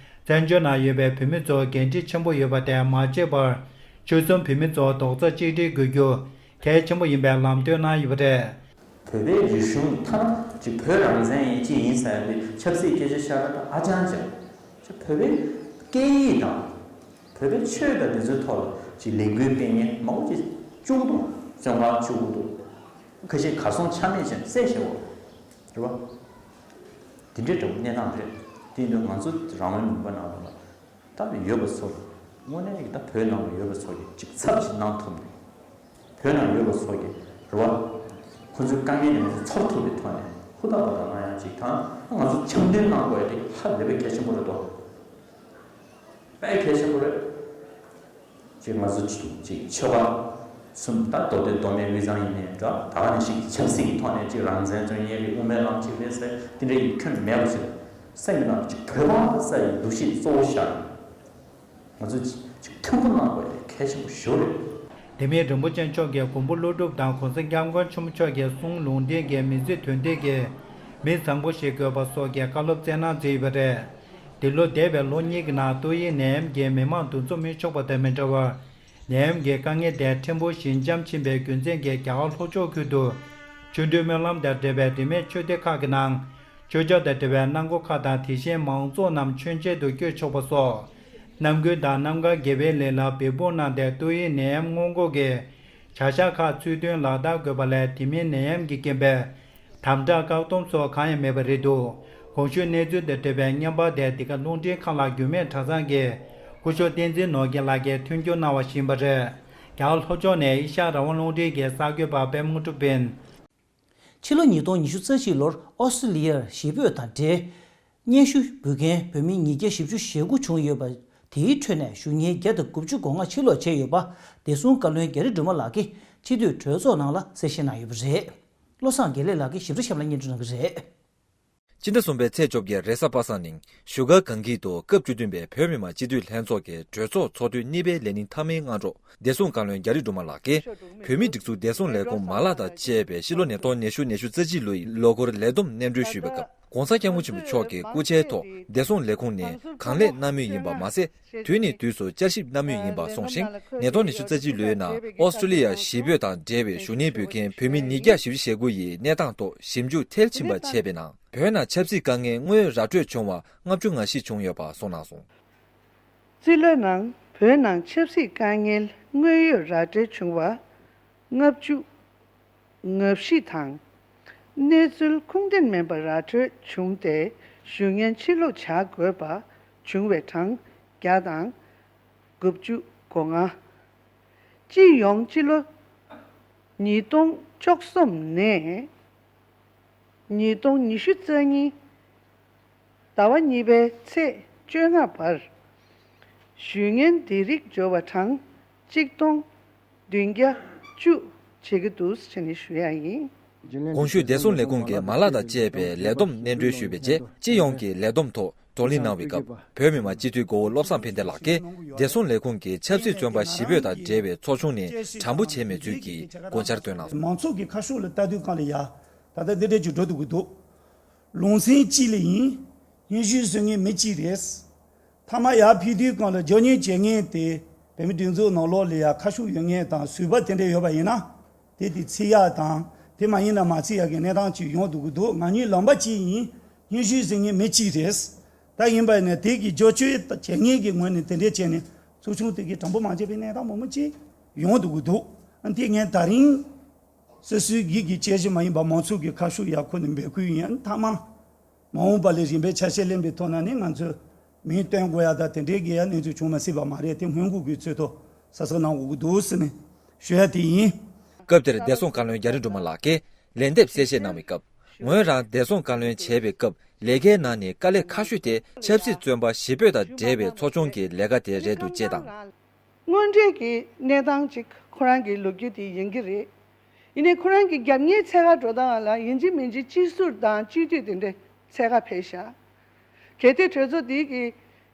བཙན་བྱོལ་ནང་ཡོད་པའི་བོད་མི་ཚོར་འགན་འཁྲི་ཆེན་པོ་ཡོད་པ་དེ་མ་བརྗེད་པར། ཆོལ་གསུམ་བོད་མི་ཚོ་རྡོག་རྩ་གཅིག་སྒྲིལ་དགོས་རྒྱུ་གལ་ཆེན་པོ་ཡིན་པའི་ལམ་སྟོན་གནང་ཡོད་པ་རེད། བོད་པའི་རིག་གཞུང་ཐ་ན་ཅིག་བོད་རང་བཙན་ཡིན་ཅི་ཡིན་ཟེར་ཡ་དེ་ཆབ་སྲིད་སྐད་ཆ་བཤད་ན་ད་ཨ་ཅང་ཅང་། ཅིག་བོད་པའི་སྐད་ཡིག་དང་། བོད་པའི་ཆོས་དང་དེ་ཚོའི་ཐོག་ལ་ཅིག་ལས་འགུལ་སྤེལ་མཁན་མང་པོ་ཅིག་བཅུག་འདུག་བཙོན་ཁང་བཅུག་འདུག་ཁ་ཤས་གར་སོང་ཆ་མེད་ཅིག་བསད་བཞག་པ་རེད་བ། དེ་འདྲའི་འདྲ་བོ་གནས་སྟངས་རེད། དེ་ཡིན་དུས་ང་ཚོ་རང་དབང་མུན་པ་ནང་ལ་ད་ཡོད་པ་ཚོ་ལ་དངོས་གནས་ཀྱི་ད་བོད་ནང་ལ་ཡོད་པ་ཚོ་གི་ཅིག་ཚབ་ཅིག་གནང་ཐུབ་ནས་བོད་ནང་ཡོད་པ་ཚོ་གི་རེད་བ། ཁོ་ཚོའི་དཀའ་ངལ་དེ་ང་ཚོས་ཚོར་ཐུབ་པའི་ཐོག་ནས་ཧུར་ཐག་པ་དང་ང་ཡང་ཅིག་དང་ང་ཚོ་འཆམ་མཐུན་གནང་དགོས་ཡ་དེ་ཧ་ལས་པའི་གལ་ཆེན་པོ་རེད་དོ། དཔེ་གལ་ཆེན་པོ་རེད། ཅིག་ང་ཚོ་ཅིག་ཆོལ་ཁ་གསུམ་ད་མདོ་སྟོད་མདོ་སྨད་དབུས་གཙང་ཡིན་ནའི་འདྲ་ད་ག་ནང་བཞིན་ཆབ་སྲིད་ཀྱི་ཐོག་ནས་ཅིག་རང་བཙན་རྩོད་མཁན་རེད་དབུ་མའི་ལམ་ཅིག་རེད་ཟེར་དེ་འདྲ་ཡི་ཁྱོན་མེད་པ་ཞིག་སེམས་ནང་ཅིག་བོད་པ་ས་ཡི་འདུ་ཤེས་གཙོ་བོ་བཞག་ང་ཚོས་ཅིག་མཐུན་པོ་གནང་དགོས་དེ་གལ་ཆེན་པོ་ཞེ་པོ་རེད། དེ་མིན་རིན་པོ་ཆེ་མཆོག་གིས་མགོན་པོ་ཀླུ་སྒྲུབ་དང་གོང་ས་སྐྱབས་མགོན་ཆེན་པོ་མཆོག་གི་གསུང་ལུང་བསྟན་གྱིས་མི་ཚེ་དོན་ལྡན་གྱི་མི་བཟང་པོ་ཞིག་དགོས་པ་སོགས་ཀྱི་བཀའ་སློབ་སྩལ་གནང་མཛད་ཡོད་པ་རེད། འདི་ལོ་འདས་པའི་ལོ་གཉིས་ཀྱི་ནང་ཏོག་དབྱིབས་ནད་ཡམས་ཀྱིས་མི་མང་འདུ་འཛོམས་མི་ཆོག་པ་དང་མི་འདྲ་བར། ནད་ཡམས་ཀྱི་དཀའ་ངལ་དེ་ཕྲན་བུ་ཞི་འཇམ་ཕྱིན་པའི་རྒྱུ་མཚན་གྱིས་རྒྱ་གར་ལྷོ་ཕྱོགས་ཁུལ་དུ་ཆོ་འཕྲུལ་སྨོན་ལམ་དང་འབྲེལ་བའི་རིས་མེད་ཆོས་སྡེ་ཁག་གི་ནང་ཆོས་ཕྱོགས་དང་འབྲེལ་བའི་གནང་སྒོ་ཁག་དང་དེ་བཞིན་མང་ཚོགས་རྣམས་མཆོད་མཇལ་དུ་བསྐྱོད་ཆོག་པ་སོགས། ནམ་རྒྱུན་དང་གནམ་གང་དགེ་བའི་ལས་ལ་འབད་འབུངས་གནང་སྟེ་ཏོག་དབྱིབས་ནད་ཡམས་སྔོན་འགོག་གི་བྱ་གཞག་ཁག་ཚུལ་མཐུན་ལག་བསྟར་དགོས་པ་ལས་དེ་མིན་ནད་ཡམས་ཀྱི་རྐྱེན་པས་དམ་དྲག་བཀག་སྡོམ་སོགས་གང་ཡང་མེད་པ་རེད་འདུག་གོང་ཞུས་གནས་ཚུལ་དང་འབྲེལ་བའི་བརྙན་པར་དེ་འདི་ག་རླུང་འཕྲིན་ཁང་ལ་རྒྱུད་སྨད་གྲྭ་ཚང་གི་སྐུ་ཞབས་བསྟན་འཛིན་ནོར་རྒྱས་ལགས་ཀྱིས་མཐུན་འགྱུར་གནང་བ་ཞིག་ཡིན་པ་རེད། རྒྱ་གར་ལྷོ་ཕྱོགས་ནས་ཨེ་ཤ་ཡ་རང་དབང་རླུང་འཕྲིན་གྱི་གསར་འགོད་པ་པད་མ་དངོས་གྲུབ་ཡིན། ཕྱི་ལོ་ཉིས་སྟོང་ཉི་ཤུ་རྩ་གཅིག་ལོར་ཨོ་སི་ཀྲི་ལི་ཡར་གཞིས་སྤོས་དང་འབྲེལ། སྙན་ཞུ་འབུལ་མཁན་བོད་མི་ཉིས་བརྒྱ་བཞི་བཅུ་ཞེ་དགུ་བྱུང་ཡོད་པ། དེའི་ཁྲོད་ནས་ཞུ་མཁན་བརྒྱ་དང་དགུ་བཅུ་གོ་ལྔ་ཕྱིར་ལོག་བྱས་ཡོད་པ། བདེ་སྲུང་བཀའ་བློན་རྒྱ་རི་སྒྲོལ་མ་ལགས་ཀྱིས་སྤྱི་འཐུས་གྲོས་ཚོགས་ནང་ལ་གསལ་བཤད་གནང་ཡོད་པ་རེད། བློ་བཟང་དགེ་ལེགས་ལགས་ཀྱིས་ཞིབ་ཕྲ་གཤམ་ལ་སྙན་སྒྲོན་གནང་གི་རེད། སྤྱི་ཟླ་གསུམ་པའི་ཚེས་བཅོ་བརྒྱད་རེས་གཟའ་པ་སངས་ཉིན་བཞུགས་སྒར་སྒང་དཀྱིལ་དུ་སྐབས་བཅུ་བདུན་པའི་བོད་མི་མང་སྤྱི་འཐུས་ལྷན་ཚོགས་ཀྱི་གྲོས་ཚོགས་ཚོགས་དུས་གཉིས་པའི་ལས་ཉིན་མཐའ་མའི་སྔ་དྲོ། བདེ་སྲུང་བཀའ་བློན་རྒྱ་རི་སྒྲོལ་མ་ལགས་ཀྱིས་བོད་མིའི་སྒྲིག་འཛུགས་བདེ་སྲུང་ལས་ཁུངས་མ་ལག་དང་བཅས་པའི་ཕྱི་ལོ་ཉིས་སྟོང་ཉི་ཤུ་ཉི་ཤུ་རྩ་གཅིག་ལོའི་ལོ་འཁོར་ལས་བསྡོམས་སྙན་སྒྲོན་ཞུས་པའི་སྐབས་༧གོང་ས་༧སྐྱབས་མགོན་ཆེན་པོ་མཆོག་གི་སྐུ་ཕྱྭའི་ཐོག་བདེ་སྲུང་ལས་ཁུངས་ནས་གང་ལེགས་གནང་མུས་ཡིན་པ་མ་ཟད། དུས་ནས་དུས་སུ་བསྐྱར་ཞིབ་གནང་མུས་ཡིན་པ་གསུངས་ཤིང་། ཉིས་སྟོང་ཉི་ཤུ་རྩ་གཅིག་ལོའི་ནང་ཨོ་སི་ཀྲི་ལི་ཡར་གཞིས་སྤོས་དང་འབྲེལ་བའི་ཞུ་སྙན་འབུལ་མཁན་བོད་མི་ཉིས་བརྒྱ་བཞི་བཅུ་ཞེ་དགུ་ཡི་གནས་སྟངས་ཐོག་ཞིབ་འཇུག་མཐིལ་ཕྱིན་པ་བྱས་པའི་ནང་། བོད་ནང་ཆབ་སྲིད་དཀའ་ངལ་དངོས་ཡོད་ར་སྤྲོད་བྱུང་བ་ལྔ་བཅུ་ང་བཞི་བྱུང་ཡོད་པ་གསུངས་གནང་སོང་། རྩིས་ལོའི་ནང་བོད་ནང་ཆབ་སྲིད་དཀའ་ངལ་དངོས་ཡོད་ར་སྤྲོད་བྱུང་བ་ལྔ་བཅུ་ང་བཞི་དང་། གནས་ཚུལ་ཁུངས་ལྡན་མིན་པ་ར་སྤྲོད་བྱུང་སྟེ་ཞུ་སྙན་ཕྱིར་ལོག་བྱ་དགོས་པ་བྱུང་བའི་གྲངས་བརྒྱ་དང་དགུ་བཅུ་གོ་ལྔ། སྤྱི་ཡོངས་སྤྱི་ལོ་ཉིས་སྟོང་བཅུ་གསུམ་ནས་ཉིས་སྟོང་ཉི་ཤུ་རྩ་གཉིས་ཟླ་བ་གཉིས་པའི་ཚེས་བཅོ་ལྔ་བར་ཞུ་སྙན་འདི་རིགས་འབྱོར་བ་གྲངས་གཅིག་སྟོང་བདུན་བརྒྱ་བཅུ་བྱེད་ཀྱི་འདུག་ཟེར་ནས་ཞུ་ཡ་ཡིན། གོང་ཞུས་བདེ་སྲུང་ལས་ཁུངས་ཀྱི་མ་ལག་དང་བཅས་པའི་ལས་བསྡོམས་སྙན་སྒྲོན་ཞུས་པའི་རྗེས་སྤྱི་ཡོངས་ཀྱི་ལས་བསྡོམས་ཐོག་བགྲོ་གླེང་གནང་བའི་སྐབས་བོད་མི་མང་སྤྱི་འཐུས་གོ་ལོག་བློ་བཟང་ཕན་བདེ་ལགས་ཀྱིས་བདེ་སྲུང་ལས་ཁུངས་ཀྱིས་ཆབ་སྲིད་བཙོན་པ་ཞི་སྤོས་དང་འབྲེལ་བའི་ཚོགས་ཆུང་ནས་དྲང་པོ་བྱས་མེད་ཚུལ་གྱི་དགོངས་འཆར་བཏོན་གནང་སོང་། མང་ཚོགས་ཀྱི་ཁ་ཕྱོགས་ལ་ལྟ་དུས་གང་ལ་ཡ། ད་ལྟ་འདི་འདྲ་ཅིག་འགྲོ་འདུག་གི་འདུག་ལུང་ཚན་གཅིག་ལ་ཡིན། སྙན་ཞུ་བཟོ་མཁན་མི་གཅིག་རེད། མཐའ་མ་ཡར་ཕེབས་དུས་སྒང་ལ་རྒྱབ་གཉེར་བྱེད་མཁན་དེ་བོད་མི་སྒྲིག་འཛུགས་ནང་ལོགས་ལ་ཡ་ཁ་ཕྱོགས་ཡོད་མཁན་དང་ཟུར་པ་དེ་འདྲ་ཡོད་པ་ཡིན་ན། དེ་དེ་ཚེ་ཡག་དང་དེ་མ་ཡིན་ན་མ་ཚེ་ཡག་གི་གནས་སྟངས་ཅིག་ཡོང་འདུག་གི་འདུག་ང་གཉིས་ལམ་པ་གཅིག་ཡིན། སྙན་ཞུ་བཟོ་མཁན་མི་གཅིག་རེད། ད་ཡིན་པ་ཡིན་ན་དེ་གི་རྒྱབ་སྐྱོར་བྱེད་མཁན་གྱི་ངོས་ནས་དེ་འདྲ་བྱས་ནས་ཚོགས་ཆུང་དེ་གི་དྲང་པོ་མ་བྱས་པའི་གནས་སྟངས་མང་པོ་ཅིག་ཡོང་འདུག་གི་འདུག་དེ་ངས་ད་རིང་སོ་སོའི་སྒེར་གྱི་དཔྱད་གཞི་མ་ཡིན་པ་མང་ཚོགས་ཀྱི་ཁ་ཕྱོགས་ཡར་ཁུར་ནས་འབོད་སྐུལ་ཡིན། མཐའ་མ། མ་འོངས་པ་ལ་རིམ་པས་ཆ་ཤས་ལེན་པའི་ཐོག་ན་ནི་ང་ཚོས་མིང་བཏོན་དགོས་ཡ་དང་དེ་འདྲའི་གི་ཡ་གནས་ཚུལ་བྱུང་མ་སྲིད་པ་མ་རེད། དེ་སྔོན་འགོག་གི་ཚུལ་དུ་གཟབ་གཟབ་གནང་དགོས་ཀྱི་འདུག་ཟེར་ནས་ཞུ་ཡ་དེ་ཡིན། སྐབས་དེར་བདེ་སྲུང་བཀའ་བློན་རྒྱ་རི་སྒྲོལ་མ་ལགས་ཀྱིས་ལན་འདེབས་གསལ་བཤད་གནང་བའི་སྐབས། ངོས་རང་བདེ་སྲུང་བཀའ་བློན་བྱས་པའི་སྐབས་ལས་ཀའི་ནང་ནས་དཀའ་ལས་ཁག་ཤོས་དེ་ཆབ་སྲིད་བཙོན་པ་ཞི་སྤོས་དང་འབྲེལ་བའི་ཚོགས་ཆུང་གི་ལས་ཀ་དེ་རེད་འདུག་ཅེས་དང་། དངོས་འབྲེལ་གྱི་གནས་སྟངས་ཅིག་ཁོ་རང་གི་ལོ་རྒྱུས་དེ་ཡིན་གྱི་རེད། ཡིན་ནའི་ཁོ་རང་གི་རྒྱབ་གཉེར་འཚོལ་ག་འགྲོ་སྟངས་ལ་ཡིན་གཅིག་མིན་གཅིག་སྤྱི་ཟུར་དང་སྤྱི་འཐུས་དེ་འདྲ་འཚོལ་ག་ཕེབས་ཤག་གལ་ཏེ་གྲོས་ཚོགས་འདི་གི་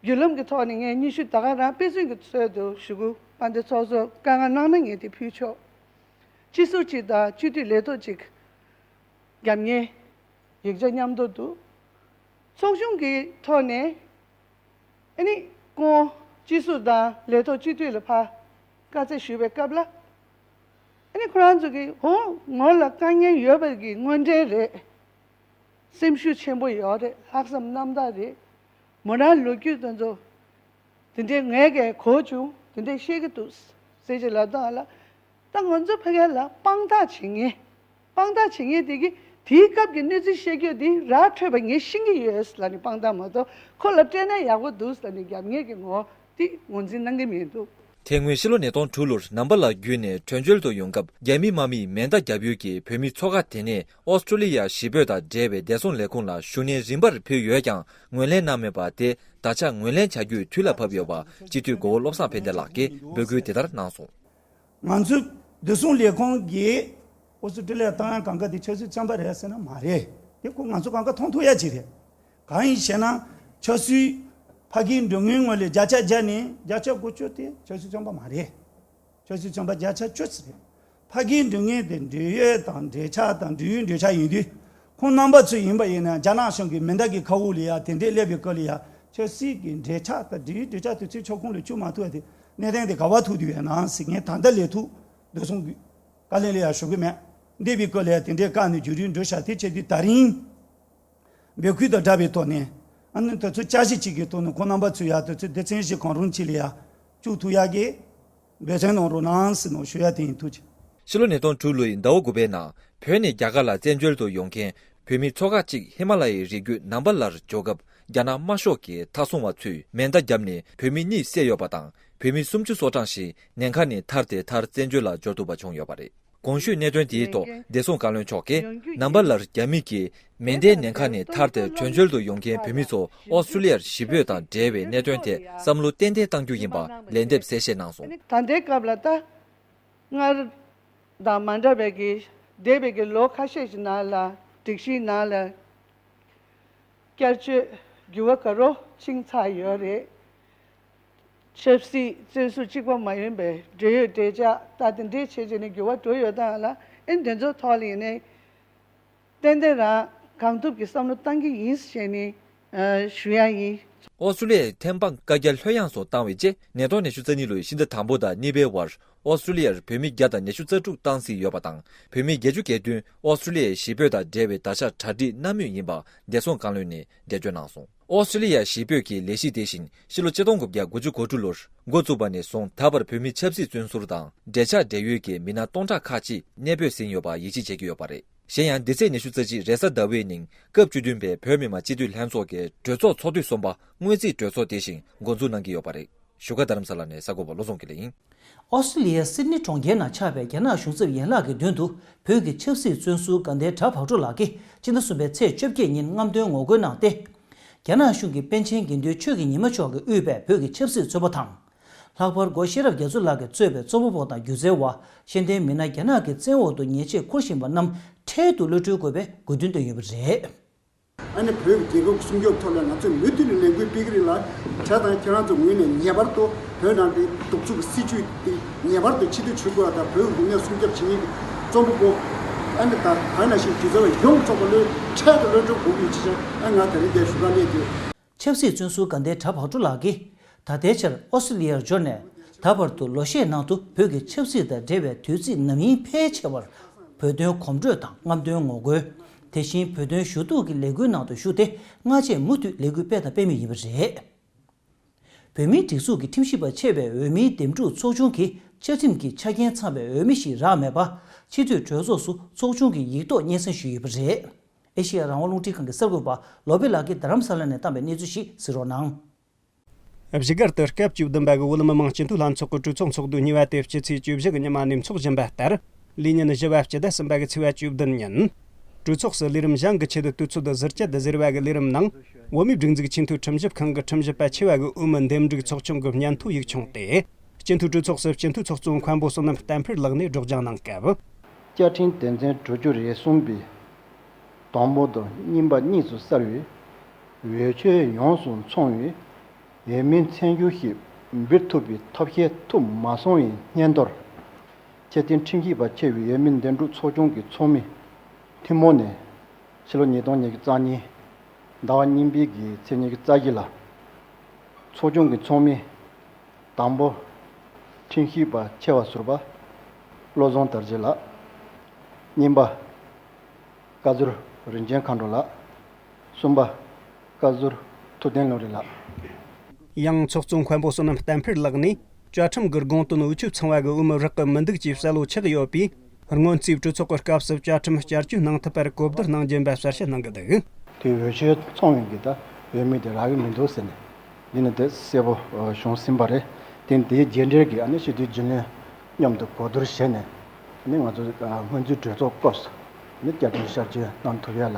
བརྒྱུད་ལམ་གྱི་ཐོག་ནས་ངས་སྙན་ཞུ་ད་ག་རང་དཔེ་མཚོན་གྱི་ཚུལ་དུ་ཞུ་དགོས། དཔལ་ལྡན་ཚོགས་གཙོ་བཀའ་མངགས་གནང་ན་ངས་དེ་ཕུལ་ཆོག་སྤྱི་ཟུར་གཅིག་དང་སྤྱི་འཐུས་ལས་ཐོག་གཅིག་རྒྱབ་གཉེར་ཡིག་ཆ་མཉམ་དུ་འདུག་ཚོགས་ཆུང་གི་ཐོག་ནས་ཨ་ནི་ཁོང་སྤྱི་ཟུར་དང་ལས་ཐོག་སྤྱི་འཐུས་ལ་ཕར་བཀའ་སྩལ་ཞུས་པའི་སྐབས་ལ་ཨ་ནི་ཁོ་རང་ཚོ་གིས་འོ་ངོ་ལ་དཀའ་ངལ་ཡོད་པ་གི་དངོས་འབྲེལ་རེད། སེམས་ཤུགས་ཆེན་པོ་ཡོད་རེད། ལྷག་བསམ་རྣམ་དག་རེད། མོ་རང་ལོ་རྒྱུས་དེ་ཚོ་དེ་འདྲའི་ངས་ཀྱང་གོ་བྱུང་། དེ་འདྲའི་བཤད་ཀྱི་འདུག་ཟེར་གྱི་ལབ་སྟངས་ལ། ད་ང་ཚོ་ཕ་གི་ལ་དཔང་རྟགས་བྱེད་མཁན། དཔང་རྟགས་བྱེད་མཁན་དེ་གིས་དེའི་སྐབས་ཀྱི་གནས་ཚུལ་བཤད་རྒྱུ་དེ་ར་འཕྲོད་པ་ངས་ཤེས་ཀྱི་ཡོད་ལབ་ནས་དཔང་རྟགས་མ་གཏོགས་ཁོ་ལ་སྤྲད་ན་ཡག་པོ་འདུག་ལབ་ནས་རྒྱབ་གཉེར་གྱི་ངོ་དེ་ངོས་འཛིན་གནང་གི་མི་འདུག་དེ་སྔོན་ཕྱི་ལོ་ཉིས་སྟོང་དྲུག་ལོར་ནམ་པ་ལ་བརྒྱུད་ནས་བྲོས་བྱོལ་དུ་ཡོང་སྐབས། རྒྱ་མི་དམག་མིས་མེ་མདའ་བརྒྱབ་ཡུལ་གྱི་བོད་མི་ཚོགས་ཁག་དེ་ནས་ཨོ་སི་ཀྲོ་ལི་ཡ་གཞིས་སྤོས་དང་འབྲེལ་བའི་བདེ་སྲུང་ལས་ཁུངས་ལ་ཞུ་སྣོན་རིམ་པར་ཕུལ་ཡོད་ཀྱང་། ངོས་ལེན་གནང་མེད་པ་དེ་ད་ཆ་ངོས་ལེན་བྱ་རྒྱུའི་དུས་ལ་བབ་ཡོད་པ། སྤྱི་འཐུས་མགོ་བོ་བློ་བཟང་ཕན་བདེ་ལགས་ཀྱིས་འབོད་སྐུལ་དེ་ལྟར་གནང་སོང་། ང་ཚོའི་བདེ་སྲུང་ལས་ཁུངས་ཀྱིས་ཨོ་སི་ཀྲོ་ལི་ཡ་བཏང་ཡ་གང་ག་དེ་ཆབ་སྲིད་བཙོན་པ་རེད་ཟེར་ན་མ་རེད། དེ་ཁོ་ང་ཚོ་གང་ག་མཐོང་ཐུབ་ཡ་ཅིག་རེད། གང་ཡིན་ཞེ་ན། ཆབ་སྲིད་ཕ་གིའི་མགྲོན་ཁང་ངོས་ལ་བརྒྱ་ཆ་བརྒྱ་ནས་བརྒྱ་ཆ་དགུ་བཅུ་དེ་ཆབ་སྲིད་བཙོན་པ་མ་རེད། ཆབ་སྲིད་བཙོན་པ་བརྒྱ་ཆ་བཅུ་ཙམ་རེད། ཕ་གིའི་མགྲོན་ཁང་དེ་འབྲེལ་ཡོད་དང་འབྲེལ་ཆགས་དང་འབྲེལ་ཡོད་འབྲེལ་ཆགས་ཡིན་དུས། ཁོང་རྣམ་པ་ཚོ་ཡིན་པ་ཡིན་ན་རྒྱ་ནག་གཞུང་གི་མེ་མདའ་གི་མཁའ་དབུགས་ལ་ཡ་དེ་འདྲས་སླེབས་པའི་སྐབས་ལ་ཡ་ཆབ་སྲིད་ཀྱི་འབྲེལ་ཆགས་དང་འབྲེལ་ཡོད་འབྲེལ་ཆགས་དེ་ཚོའི་ཕྱོགས་ཁོངས་ལ་བཅུག་མ་ཐུབ་པ་དེ་གནས་སྟངས་དེ་ག་པར་ཐུག་བསྡད་ཡོད་ན་ཟེར། ངས་ད་ལྟ་ལས་ཐུག་བདེ་སྲུང་གི་བཀའ་བློན་ལ་ཡ་ཞུ་གི་མེད། འདས་པའི་སྐབས་ལ་ཡ་དེ་འདྲས་བཀག་ནས་བརྒྱུད་རིམ་འགྲོ་བཞག་དེ་བྱས་དུས་ད་རིང་འབོད་སྐུལ་དང་སྦྲགས་པའི་ཐོག་ནས། ཨ་ནི་དེ་ཚོ་བསྐྱར་ཞིབ་བྱེད་ཀྱི་ཐོག་ནས་ཁོང་རྣམ་པ་ཚོ་ཡ་དེ་ཚོ་སྡེ་ཚན་བཞི་གང་རུང་གཅིག་ལ་ཡ་བཅུག་ཐུབ་ཡ་གི་འབད་བརྩོན་གནང་རོགས་གནང་ཟེར་ནས་ཞུ་ཡ་དེ་ཡིན། ཐུགས་རྗེ་ཆེ། ཕྱི་ལོ་ཉིས་སྟོང་དྲུག་ལོའི་ཟླ་བ་དགུ་པའི་ནང་བོད་ནས་རྒྱ་གར་ལ་བཙན་བྱོལ་དུ་ཡོང་མཁན་བོད་མི་ཚོགས་ཁག་ཅིག་ཧི་མ་ལ་ཡའི་རི་རྒྱུད་ནམ་པ་ལར་འབྱོར་སྐབས། རྒྱ་ནག་དམར་ཤོག་གི་མཐའ་སྲུང་བ་ཚོས་མེ་མདའ་བརྒྱབ་ནས་བོད་མི་གཉིས་བསད་ཡོད་པ་དང་། བོད་མི་སུམ་ཅུ་སོ་གྲངས་ཤིག་ཉེན་ཁ་ནས་ཐར་ཏེ་མཐར་བཙན་བྱོལ་ལ་འབྱོར་ཐུབ་པ་བྱུང་ཡོད་པ་རེད། གོང་ཞུས་གནད་དོན་དེའི་ཐོག་བདེ་སྲུང་བཀའ་བློན་མཆོག་གིས་ནམ་པ་ལར་རྒྱ་མི་གིས་མེ་མདའི་ཉེན་ཁ་ནས་ཐར་ཏེ་བྲོས་བྱོལ་དུ་ཡོང་མཁན་བོད་མི་ཚོ་ཨོ་སི་ཀྲོ་ལི་ཡར་གཞིས་སྤོས་དང་འབྲེལ་བའི་གནད་དོན་ཐད་བསམ་བློ་ཏན་ཏན་གཏང་རྒྱུ་ཡིན་པ་ལན་འདེབས་གསལ་བཤད་གནང་སོང་། ད་ལྟའི་སྐབས་ལ་ད་སྔར་དང་མ་འདྲ་བའི་གི་འདས་པའི་གི་ལོ་ཁ་ཤས་ཀྱི་ནང་ལ་སྒྲིག་གཞིའི་ནང་ལ་བསྐྱར་བཅོས་འགྱུར་བ་ག་རེ་ཕྱིན་ཚར་ཡོད་རེད། ཆབ་སྲིད་བཙོན་ཟུར་གཅིག་པ་མ་ཡིན་པའི་འབྲེལ་ཡོད་འབྲེལ་ཆགས་ད་དེ་འདྲའི་བྱས་བྱས་ནས་འགྱུར་བ་འགྲོ་ཡོད་སྟངས་ལ། ཨེ་འདི་ཚོའི་ཐོག་ལ་ཡིན་ནའི་ཏན་ཏན་རང་གང་ཐུབ་ཀྱི་བསམ་བློ་བཏང་གི་ཡིན་ཞེས་ནས་ཞུ་ཡ་ཡིན། ཨོ་སི་ཀྲོ་ལི་ཡའི་ཐེམ་སྤང་བཀའ་རྒྱ་ལྷོད་ཡངས་སུ་བཏང་བའི་རྗེས། ཉིས་སྟོང་ཉི་ཤུ་རྩ་གཉིས་ལོའི་ཕྱི་ཟླ་དང་པོ་དང་གཉིས་པའི་བར་ཨོ་སི་ཀྲོ་ལི་ཡར་བོད་མི་བརྒྱ་དང་ཉི་ཤུ་རྩ་དྲུག་བཏང་སྲིད་ཡོད་པ་དང་། བོད་མི་བརྒྱད་ཅུ་གྱ་བདུན་ཨོ་སི་ཀྲོ་ལི་ཡའི་གཞིས་སྤོས་དང་འབྲེལ་བའི་ད་ཆ་གྲ་སྒྲིག་གནང་མུས་ཡིན་པ་བདེ་སྲུང་བཀའ་བློན་ནས་འགྲེལ་བརྗོད་གནང་སོང་། ཨོ་སི་ཀྲོ་ལི་ཡ་གཞིས་སྤོས་ཀྱི་ལས་གཞི་དེ་བཞིན་ཕྱི་ལོ་ཆིག་སྟོང་དགུ་བརྒྱ་དགུ་བཅུ་གོ་དྲུག་ལོར་འགོ་བཙུགས་པ་ནས་བཟུང་ད་བར་བོད་མི་ཆབ་སྲིད་བཙོན་ཟུར་དང་འབྲེལ་ཆགས་འབྲེལ་ཡོད་ཀྱི་མི་སྣ་སྟོང་ཕྲག་ཁག་ཅིག་གནས་སྤོས་ཟིན་ཡོད་པ་ཡིད་ཆེས་བྱེད་ཀྱི་ཡོད་པ་རེད། གཞན་ཡང་འདི་ཚེས་ཉི་ཤུ་རྩ་གཅིག་རེས་གཟའ་ཟླ་བའི་ཉིན་སྐབས་བཅུ་བདུན་པའི་བོད་མི་མང་སྤྱི་འཐུས་ལྷན་ཚོགས་ཀྱི་གྲོས་ཚོགས་ཚོགས་དུས་གསུམ་པ་སྔོན་རྩིས་གྲོས་ཚོགས་དེ་བཞིན་འགོ་འཛུགས་གནང་གི་ཡོད་པ་རེད། བཞུགས་སྒར་རྡ་རམ་ས་ལ་ནས་གསར་འགོད་པ་བློ་བཟང་དགེ་ལེགས་ཡིན། ཨོ་སི་ཀྲི་ལི་ཡའི་སིད་ནི་གྲོང་ཁྱེར་ནང་ཆགས་པའི་རྒྱ་ནག་གཞུང་ཚབ་ཡན་ལག་གི་མདུན་དུ་བོད་ཀྱི་ཆབ་སྲིད་བཙོན་ཟུར་དགའ་ལྡན་གྲགས་བག་གྲོ་ལགས་ཀྱིས་སྤྱི་ཟླ་གསུམ་པའི་ཚེས་བཅོ་བརྒྱད་ཉིན་རྔམ་སྟོན་ངོ་རྒོལ་གནང་སྟེ། རྒྱ་ནག་གཞུང་གི་པཎ་ཆེན་དགེ་འདུན་ཆོས་ཀྱི་ཉི་མ་མཆོག་གིས་དབུས་པའི་བོད་ཀྱི་ཆབ་སྲིད་བཙོན་པ་དང་། ལྷག་པར་སྒོ་ཤེས་རབ་རྒྱ་མཚོ་ལགས་ཀྱིས་གཙོས་པའི་རྩོམ་པ་པོ་དང་སྒྱུ་རྩལ་བ། ཤེས་ལྡན་མི་སྣ་རྒྱ་ནག་གི་བཙོན་འོག་ཏུ་ཉེས་ཆད་འཁུར་བཞིན་པ་རྣམས་འཕྲལ་དུ་གློད་གྲོལ་དགོས་པའི་དགོས་འདུན་བཏོན་ཡོད་པ་རེད། ཨ་ནི་བོད་ཀྱི་རྒྱལ་ཁབ་སྲུང་སྐྱོབ་ཐོག་ལ་ང་ཚོས་མུ་མཐུད་ནས་ལས་འགུལ་སྤེལ་གྱི་རེད་ལ། བྱས་ཙང་ཁྱེད་རང་ཚོ་ངོས་ནས་ངེས་པར་དུ་བོད་ནང་གི་གདུག་རྩུབ་ཀྱི་སྲིད་བྱུས་དེ་ངེས་པར་དུ་ཕྱིར་བསྡུ་བྱེད་དགོས་པ་དང་། བོད་ཀྱི་རིག་གནས་སྲུང་སྐྱོབ་བྱེད་མཁན་གྱི་རྩོམ་པ་པོ། ཨ་ནི་ད་ག་ནང་བཞིན་སྒྱུ་རྩལ་བ་ཡོངས་རྫོགས་པ་ལོས་འཕྲལ་དུ་གློད་གྲོལ་དགོས་ཀྱི་ཡོད་ཅེས་ཨ་ང་དེ་རིང་འདིར་ཞུ་ག་སླེབས་ཀྱི། ཆབ་སྲིད་བཙོན་ཟུར་དགའ་ལྡན་གྲགས་བག་གྲོ་ལགས་ཀྱིས་ད་ལྟའི་ཆར་ཨོ་སི་ཀྲི་ལི་ཡར་འབྱོར་ནས་ད་བར་དུ་ལོ་ཤས་ནང་དུ་བོད་ཀྱི་ཆབ་སྲིད་དང་འབྲེལ་བའི་དུས་ཚིགས་ནམ་ཡིན་ཕལ་ཆེ་བར་བོད་དོན་གོམ་བགྲོད་དང་རྔམ་སྟོན་ངོ་རྒོལ། དེ་བཞིན་བོད་དོན་ཞུ་གཏུག་གི་ལས་འགུལ་ནང་དུ་ཞུགས་ཏེ་སྔ་རྗེས་མུ་མཐུད་ལས་འགུལ་སྤེལ་དང་སྤེལ་མུས་ཡིན་པ་རེད། བོད་མིའི་སྒྲིག་འཛུགས་ཀྱི་ཁྲིམས་ཞིབ་པ་ཆེ་བའི་འོས་མིའི་འདེམས་སྒྲུག་ཚོགས་ཆུང་གིས་བཅའ་ཁྲིམས་ཀྱི་ཆ་རྐྱེན་ཚང་བའི་འོས་མི་ཞིག་རག་མེད་པ། སྤྱི་འཐུས་གྲོས་ཚོགས་སུ་ཚོགས་ཆུང་གི་ཡིག་ཐོག་སྙན་སེང་ཞུས་ཡོད་པ་རེད། ཨེ་ཤེ་ཡ་རང་དབང་རླུང་འཕྲིན་ཁང་གི་གསར་འགོད་པ་བློ་བྷེ་ལགས་ཀྱིས་རྡ་རམ་ས་ལ་ནས་བཏང་བའི་གནས་ཚུལ་ཞིག་གཟིགས་རོགས་གནང་། བཞུགས་སྒར་དུ་སྐབས་བཅུ་བདུན་པ་གི་བོད་མི་མང་སྤྱི་འཐུས་ལྷན་ཚོགས་ཀྱི་གྲོས་ཚོགས་ཚོགས་དུས་གཉིས་པ་དེ་སྤྱི་ཚེས་བཅུ་བཞི་གི་ཉི་མ་ནས་འཚོགས་བཞིན་པ་ལྟར། ལས་ཉིན་བཞི་པ་སྤྱི་ཟླ་གསུམ་པ་གི་ཚེས་པ་བཅུ་བདུན་ཉིན། གྲོས་ཚོགས་སུ་ལས་རིམ་གཞན་གྱི་ཆེད་དུ་དུས་ཚོད་ཟུར་བཅད་ཟེར་བ་གི་ལས་རིམ་ནང་། བོད་མིའི་སྒྲིག་འཛུགས་ཆེས་མཐོའི་ཁྲིམས་ཞིབ་ཁང་གི་ཁྲིམས་ཞིབ་པ་ཆེ་བ་གི་འོས་མི་འདེམས་སྒྲུག་ཚོགས་ཆུང་གི་སྙན་ཐོ་ཡིག་ཆུང་སྟེ། སྤྱི་འཐུས་གྲོས་ཚོགས་སུ་སྤྱི་འཐུས་ཚོགས་གཙོ་མཁན་པོ་བསོད་ནམས་བསྟན་འཕེལ་ལགས་ནས་སྒྲོག་སྦྱང་གནང་སྐབས། བཅའ་ཁྲིམས་དོན་ཚན་དྲུག་ཅུ་རེ་གསུམ་པའི་དང་པོ་དང་གཉིས་པ་གཉིས་སུ་གསལ་བའི་འོས་ཆོས་ཡོངས་སུ་ཚང་བའི་འོས་མིའི་མཚན་བརྗོད་ཞིག་འབུལ་ཐུབ་པའི་ཐབས་ཤེས་ཐུབ་མ་སོང་བའི་སྙན་ཐོར། ཆེས་མཐོའི་ཁྲིམས་ཞིབ་པ་ཆེ་བའི་འོས་མི་འདེམས་སྒྲུག་ཚོགས་ཆུང་གི་ཚོགས་མི་ཐུན་མོང་ནས་ཕྱི་ལོ་ཉིས་སྟོང་ཉི་ཤུ་རྩ་གཉིས་ཟླ་བ་གཉིས་པའི་གི་ཚེས་ཉི་ཤུ་རྩ་བཞི་ལ་ཚོགས་ཆུང་གི་ཚོགས་མི་དང་པོ་ཁྲིམས་ཞིབ་པ་ཆེ་བ་ཟུར་པ་བློ་བཟང་དར་རྒྱས་ལགས། གཉིས་པ་བཀའ་ཟུར་རིན་ཆེན་མཁའ་འགྲོ་ལགས། གསུམ་པ་བཀའ་ཟུར་ཐུབ་བསྟན་བློ་རིག་ལགས། ཡང་ཚོགས་གཙོ་མཁན་པོ་བསོད་ནམས་བསྟན་འཕེལ་ལགས་ནས་བཅའ་ཁྲིམས་ཀྱི་དགོངས་དོན་འོས་ཆོས་ཚང་བ་གི་འོས་མི་རག་གི་མི་འདུག་ཅེས་གསལ་བོ་ཆགས་ཡོད་པས། སྔོན་རྩིས་གྲོས་ཚོགས་ཀྱི་སྐབས་སུ་བཅའ་ཁྲིམས་བསྐྱར་བཅོས་གནང་ཐུབ་པར་གོ་བསྡུར་གནང་རྒྱུ་ཡིན་པ་གསལ་བཤད་གནང་གི་འདུག་དེ་འོས་ཆོས་ཚང་བའི་གི་ད་འོས་མི་དེ་རག་གི་མི་འདུག་ཟེར་ནས་འདི་ནི་དེ་གསལ་པོ་བྱུང་ཟིན་པ་རེད། དེ་དེའི་རྗེས་འབྲེལ་གྱི་ཨ་ནི་སྤྱི་འཐུས་རྒྱུན་ལས་མཉམ་དུ་གོ་བསྡུར་བྱས་ནས། ཨ་ནི་ང་ཚོ་སྔོན་རྩིས་གྲོས་ཚོགས་སྐབས་སུ་ཨ་ནི་བསྐྱར་དུ་བསྐྱར་བཅོས་གནང་ཐུབ་ཡ་ལ་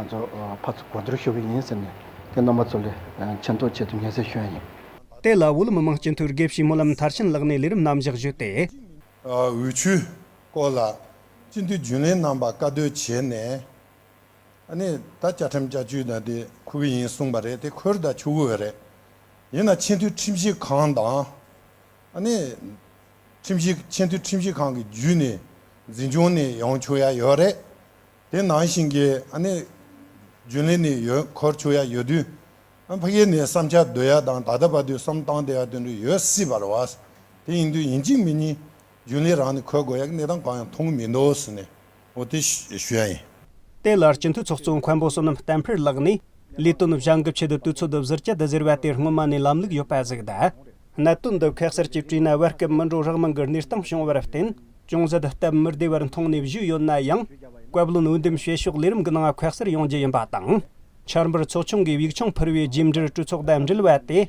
ང་ཚོ་ཕར་ཚུར་གོ་བསྡུར་ཞུ་གི་ཡིན་ཟེར་ནས། དེ་རྣམ་པ་ཚོ་ལ་མཁྱེན་རྟོགས་ཆེད་དུ་སྙན་སེང་ཞུ་ཡ་ཡིན། དེ་ལ་བོད་མི་མང་སྤྱི་འཐུས་དགེ་བཤེས་སྨོན་ལམ་མཐར་ཕྱིན་ལགས་ནས་ལས་རིམ་རྣམ་གཞག་ཞུས་ཏེ། འོས་ཆོས་སྐོར་ལ་སྤྱི་འཐུས་རྒྱུན་ལས་རྣམ་པ་བཀའ་སྡོད་བྱས་ནས། ཨ་ནི་ད་བཅའ་ཁྲིམས་བསྐྱར་བཅོས་དང་དེ་འཁུར་གི་ཡིན་གསུངས་པ་རེད། དེ་འཁུར་ད་ཆོག་གི་རེད། ཡིན་ན་ཆེས་མཐོའི་ཁྲིམས་ཞིབ་ཁང་དང་། ཨ་ནི་ཁྲིམས་ཞིབ་ཆེས་མཐོའི་ཁྲིམས་ཞིབ་ཁང་གི་བརྒྱུད་ནས་འཛིན་སྐྱོང་ནས་ཡོང་ཆོག་ཡ་ཡོད་རེད། དེ་ནང་བཞིན་གྱི་ཨ་ནི་རྒྱུན་ལས་ནས་ཡོད་འཁུར་ཆོག་ཡ་ཡོད་དུས། ཨ་ཕ་གི་ནས་བསམ་འཆར་བསྡུ་ཡ་དང་ད་ལྟ་བར་དུ་བསམ་བཏང་བསྡད་ཡ་དེ་འདྲ་ཡོད་སྲིད་པ་རེད་བ། དེ་ཡིན་དུས་ཡིན་གཅིག་མིན་གཉིས་རྒྱུན་ལས་རང་ནས་འཁུར་དགོས་ཡ་གི་གནས་སྟངས་གང་ཡང་མཐོང་གི་མི་འདུག་ཟེར་ནས། འོ་དེ་ཞུ་ཞུ་ཡ་ཡིན། དེ་ལ་སྤྱི་འཐུས་ཚོགས་གཙོ་མཁན་པོ་བསོད་ནམས་བསྟན་འཕེལ་ལགས་ནས། ལས་དོན་སྦྱང་གི་ཆེད་དུ་དུས་ཚོད་དུ་ཟུར་བཅད་དུ་ཟེར་བ་དེ་སྔོན་མ་ནས་ལམ་ལུགས་ཡོད་པ་ཟིག་དང་། གནད་དོན་འདི་ཁ་གསལ་གྱིས་དྲིས་ན་བར་སྐབས་མི་འགྲོ་རག་མང་གི་གནས་སྟངས་བྱུང་བར་བརྟེན། ཅུང་ཟད་སྟབས་མི་བདེ་བར་མཐོང་ནས་བཞུགས་ཡོད་ན་ཡང་། བཀའ་བློན་འོས་འདེམས་བྱེད་ཕྱོགས་ལས་རིམ་གྱི་ནང་ཁ་གསལ་ཡོང་རྒྱུ་ཡིན་པ་དང་། འཆར་འབུལ་ཚོགས་ཆུང་གིས་ཡིག་ཆུང་ཕུལ་བའི་རྗེས་འབྲེལ་གྲོས་ཚོགས་དང་འབྲེལ་བ་དེ།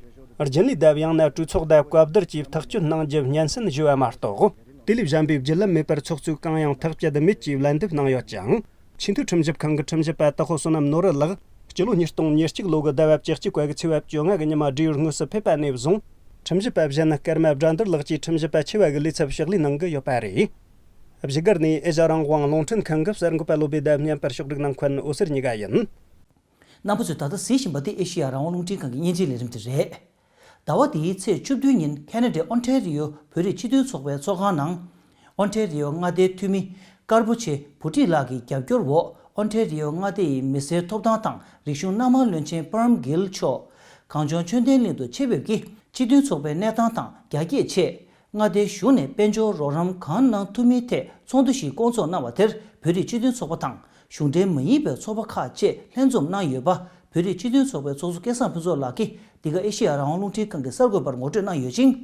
རྒྱུན་ལས་དང་ཡང་ན་གྲོས་ཚོགས་དང་བཀའ་བསྡུར་གྱིས་ཐག་གཅོད་གནང་རྒྱུ་སྙན་སེང་ཞུས་པ་མ་གཏོགས། དེ་ལས་གཞན་པའི་བརྒྱུད་ལམ་མེད་པར་ཚོགས་གཙོས་གང་ཡང་ཐག་བཅད་མེད་ཅེས་ལན་འདེབས་གནང་ཡོད་ཅིང་། ཆེས་མཐོའི་ཁྲིམས་ཞིབ་ཁང་གི་ཁྲིམས་ཞིབ་པ་དྭགས་པོ་བསོད་ནམས་ནོར་བུ་ལགས། སྤྱི་ལོ་ཉིས་སྟོང་ཉེར་གཅིག་ལོ་གི་ཟླ་བ་བཅུ་གཅིག་པ་གི་ཚེས་པ་བཅོ་ལྔ་གི་ཉི་མ་བགྲེས་ཡོལ་དངོས་སུ་ཕེབས་པ་ནས་བཟུང་། ཁྲིམས་ཞིབ་པ་གཞན་སྐར་མ་སྒྲ་འདར་ལགས་ཀྱིས་ཁྲིམས་ཞིབ་པ་ཆེ་བ་གི་ལས་ཚབ་ཕྱག་ལས་གནང་གི་ཡོད་པ་རེད། བཞུགས་སྒར་ནས་ཨེ་ཤ་རང་དབང་རླུང་འཕྲིན་ཁང་གི་གསར་འགོད་པ་བློ་བྷེ་དང་བརྙན་པར་ཕྱོགས་སྒྲིག་གནང་མཁན་འོད་ཟེར་གཉིས་ཀ་ཡིན། རྣམ་པ་ཚོས་ད་ལྟ་གཟིགས་བཞིན་པ་འདི་ཨེ་ཤེ་ཡ་རང་དབང་རླུང་འཕྲིན་ཁང་གི་བརྙན་འཕྲིན་ལས་རིམ་དེ་རེད། ཟླ་བ་འདིའི་ཚེས་བཅུ་བདུན་ཉིན་ཁེ་ན་ཌའི་ཨོན་ཊེ་རི་ཡོ་བོད་རིགས་སྤྱི་མཐུན་ཚོགས་པའི་ཚོགས་ཁང་ནང་། ཨོན་ཊེ་རི་ཡོ་མངའ་སྡེའི་འཐུས་མི་དཀར་པོ་ཆེ་བུ་ཁྲིད་ལགས་ཀྱི་རྒྱབ་སྐྱོར་འོག་ཨོན་ཊེ་རི་ཡོ་མངའ་སྡེ་ཡི་མི་སེར་ཐོབ་ཐང་དང་རིག་གཞུང་སྣ་མང་བློན་ཆེན་པརམ་གྷིལ་མཆོག་གངས་ལྗོངས་ཆོས་ལྡན་གླིང་དུ་ཆེད་ཕེབས་ཀྱིས་སྤྱི་མཐུན་ཚོགས་པའི་གནས་སྟངས་དང་རྒྱ་སྐྱེད་ཆེད། མངའ་སྡེའི་གཞུང་ནས་དཔལ་འབྱོར་རོགས་རམ་གང་གནང་ཐུབ་མིན་ཐད་ཚོགས་འདུ་ཞིག་བསྐོང་ཚོགས་གནང་བ་དེར་བོད་རིགས་སྤྱི་མཐུན་ཚོགས་པ་དང་གཞུང་འབྲེལ་མ་ཡིན་པའི་ཚོགས་པ་ཁག་བཅས་ལྷན་འཛོམས་གནང་ཡོད་པ། བོད་རིགས་སྤྱི་མཐུན་ཚོགས་པའི་ཚོགས་གཙོ་སྐལ་བཟང་ཕུན་ཚོགས་ལགས་ཀྱིས་འདི་ག་ཨེ་ཤེ་ཡ་རང་དབང་རླུང་འཕྲིན་ཁང་གི་གསར་འགོད་པར་ངོ་སྤྲོད་གནང་ཡོད་ཅིང་།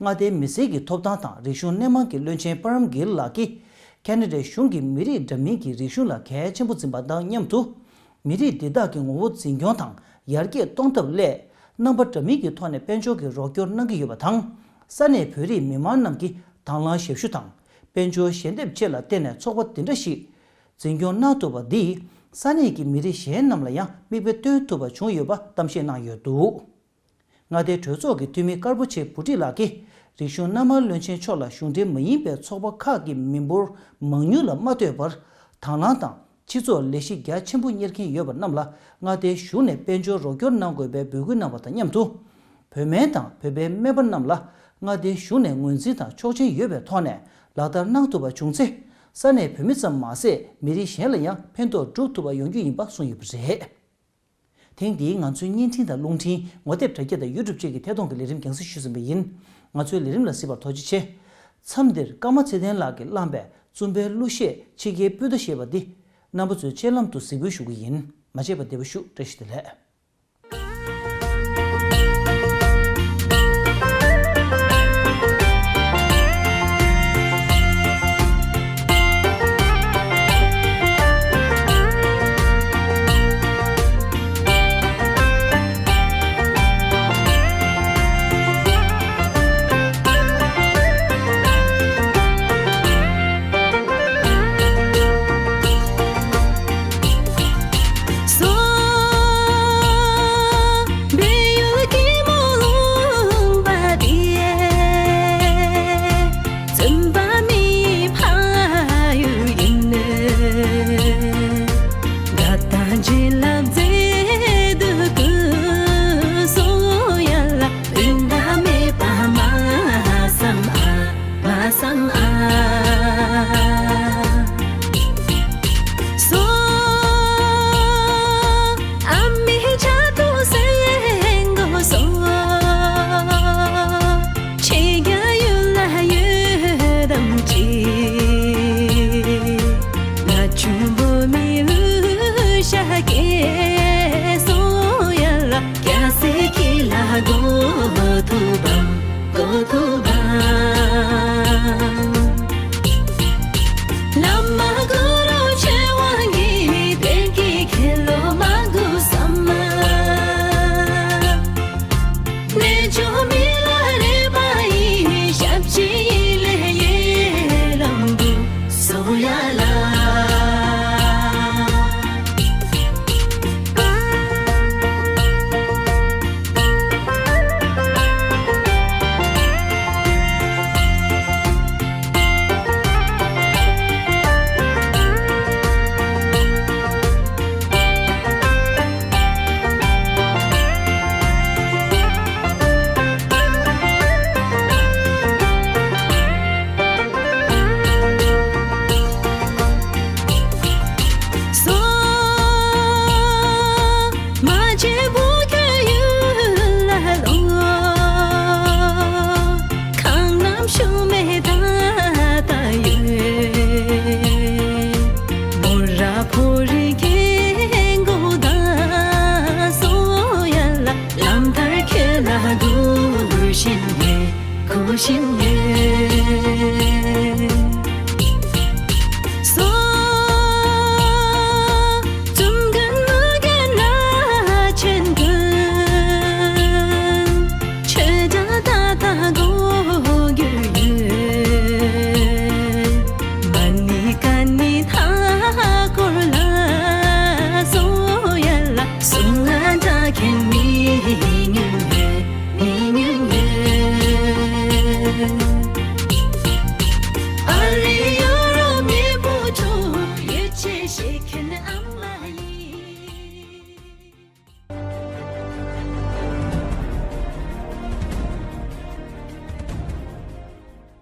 མངའ་སྡེའི་མི་སེར་གྱི་ཐོབ་ཐང་དང་རིག་གཞུང་སྣེ་མང་གི་བློན་ཆེན་པརམ་གྷིལ་ལགས་ཀྱིས་ཁེ་ན་ཌའི་གཞུང་གིས་མི་རིགས་འདྲ་མིན་གྱི་རིག་གཞུང་ལ་གལ་ཆེན་པོ་འཛིན་པ་དང་མཉམ་དུ། མི་རིགས་འདི་དག་གི་ངོ་བོ་འཛིན་སྐྱོང་དང་ཡར་རྒྱས་གཏོང་ཐབས་སླད། རྣམ་པ་འདྲ་མིན་གྱི་ཐོག་ནས་དཔལ་འབྱོར་གྱི་རོགས་སྐྱོར་གནང་གི་ཡོད་པ་དང་། ས་གནས་བོད་རིགས་མི་མང་རྣམས་ཀྱིས་དང་བླངས་ཞབས་ཞུ་དང་། དཔལ་འབྱོར་ཞལ་འདེབས་བཅས་ལ་བརྟེན་ནས་ཚོགས་པ་འདི་འདྲ་ཞིག་འཛིན་སྐྱོང་གནང་ཐུབ་པ་འདིས་ས་གནས་ཀྱི་མི་རིགས་གཞན་རྣམས་ལ་ཡང་མིག་དཔེ་སྟོན་ཐུབ་པ་བྱུང་ཡོད་པ་གཏམ་བཤད་གནང་ཡོད་འདུག་མངའ་སྡེའི་གྲོས་ཚོགས་ཀྱི་འཐུས་མི་དཀར་པོ་ཆེ་བུ་ཁྲིད་ལགས་ཀྱིས་རིག་གཞུང་སྣ་མང་བློན་ཆེན་མཆོག་ལ་གཞུང་འབྲེལ་མ་ཡིན་པའི་ཚོགས་པ་ཁག་གི་མི་འབོར་མང་ཉུང་ལ་མ་ལྟོས་པར་དང་བླངས་དང་། སྤྱི་ཚོགས་ལས་གཞི་རྒྱ་ཆེན་པོ་གཉེར་མཁན་ཡོད་པ་རྣམས་ལ་མངའ་སྡེའི་གཞུང་ནས་དཔལ་འབྱོར་རོགས་སྐྱོར་གནང་དགོས་པའི་འབོད་སྐུལ་གནང་བ་དང་མཉམ་དུ། བོད་སྨན་དང་བོད་པའི་སྨན་པ་རྣམས་ལ་མངའ་སྡེའི་གཞུང་ནས་ངོས་འཛིན་དང་ཆོག་མཆན་ཡོད་པའི་ཐོག་ནས་ལག་བསྟར་གནང་ཐུབ་པ་བྱུང་ཚེ། ས་གནས་བོད་མི་ཙམ་མ་ཟད་མི་རིགས་གཞན་ལ་ཡང་ཕན་ཐོགས་སྒྲུབ་ཐུབ་པ་ཡོང་རྒྱུ་ཡིན་པ་གསུངས་ཡོད་པ་རེད། ཐེངས་འདིའི་ང་ཚོའི་བརྙན་འཕྲིན་དང་རླུང་འཕྲིན་ངོ་དེབ་དྲ་རྒྱ་དང་ཡུ་ཊུབ་བཅས་ཀྱི་ཐད་གཏོང་གི་ལས་རིམ་རྒྱང་སྲིང་ཞུས་ཟིན་པ་ཡིན། ང་ཚོའི་ལས་རིམ་ལ་གཟིགས་པར་ཐུགས་རྗེ་ཆེ། མཚམས་འདིར་ཀརྨ་ཚེ་བརྟན་ལགས་ཀྱིས་བླངས་པའི་བཙུན་པའི་གླུ་གཞས་ཕྱི་རྒྱལ་སྤུན་ཟླ་ཞེས་པ་འདི། རྣམ་པ་ཚོའི་སྤྱན་ལམ་དུ་གཟིགས་འབུལ་ཞུ་གི་ཡིན། མ་མཇལ་བར་བདེ་པོ་བཞུགས། བཀྲ་ཤིས་བདེ་ལེགས།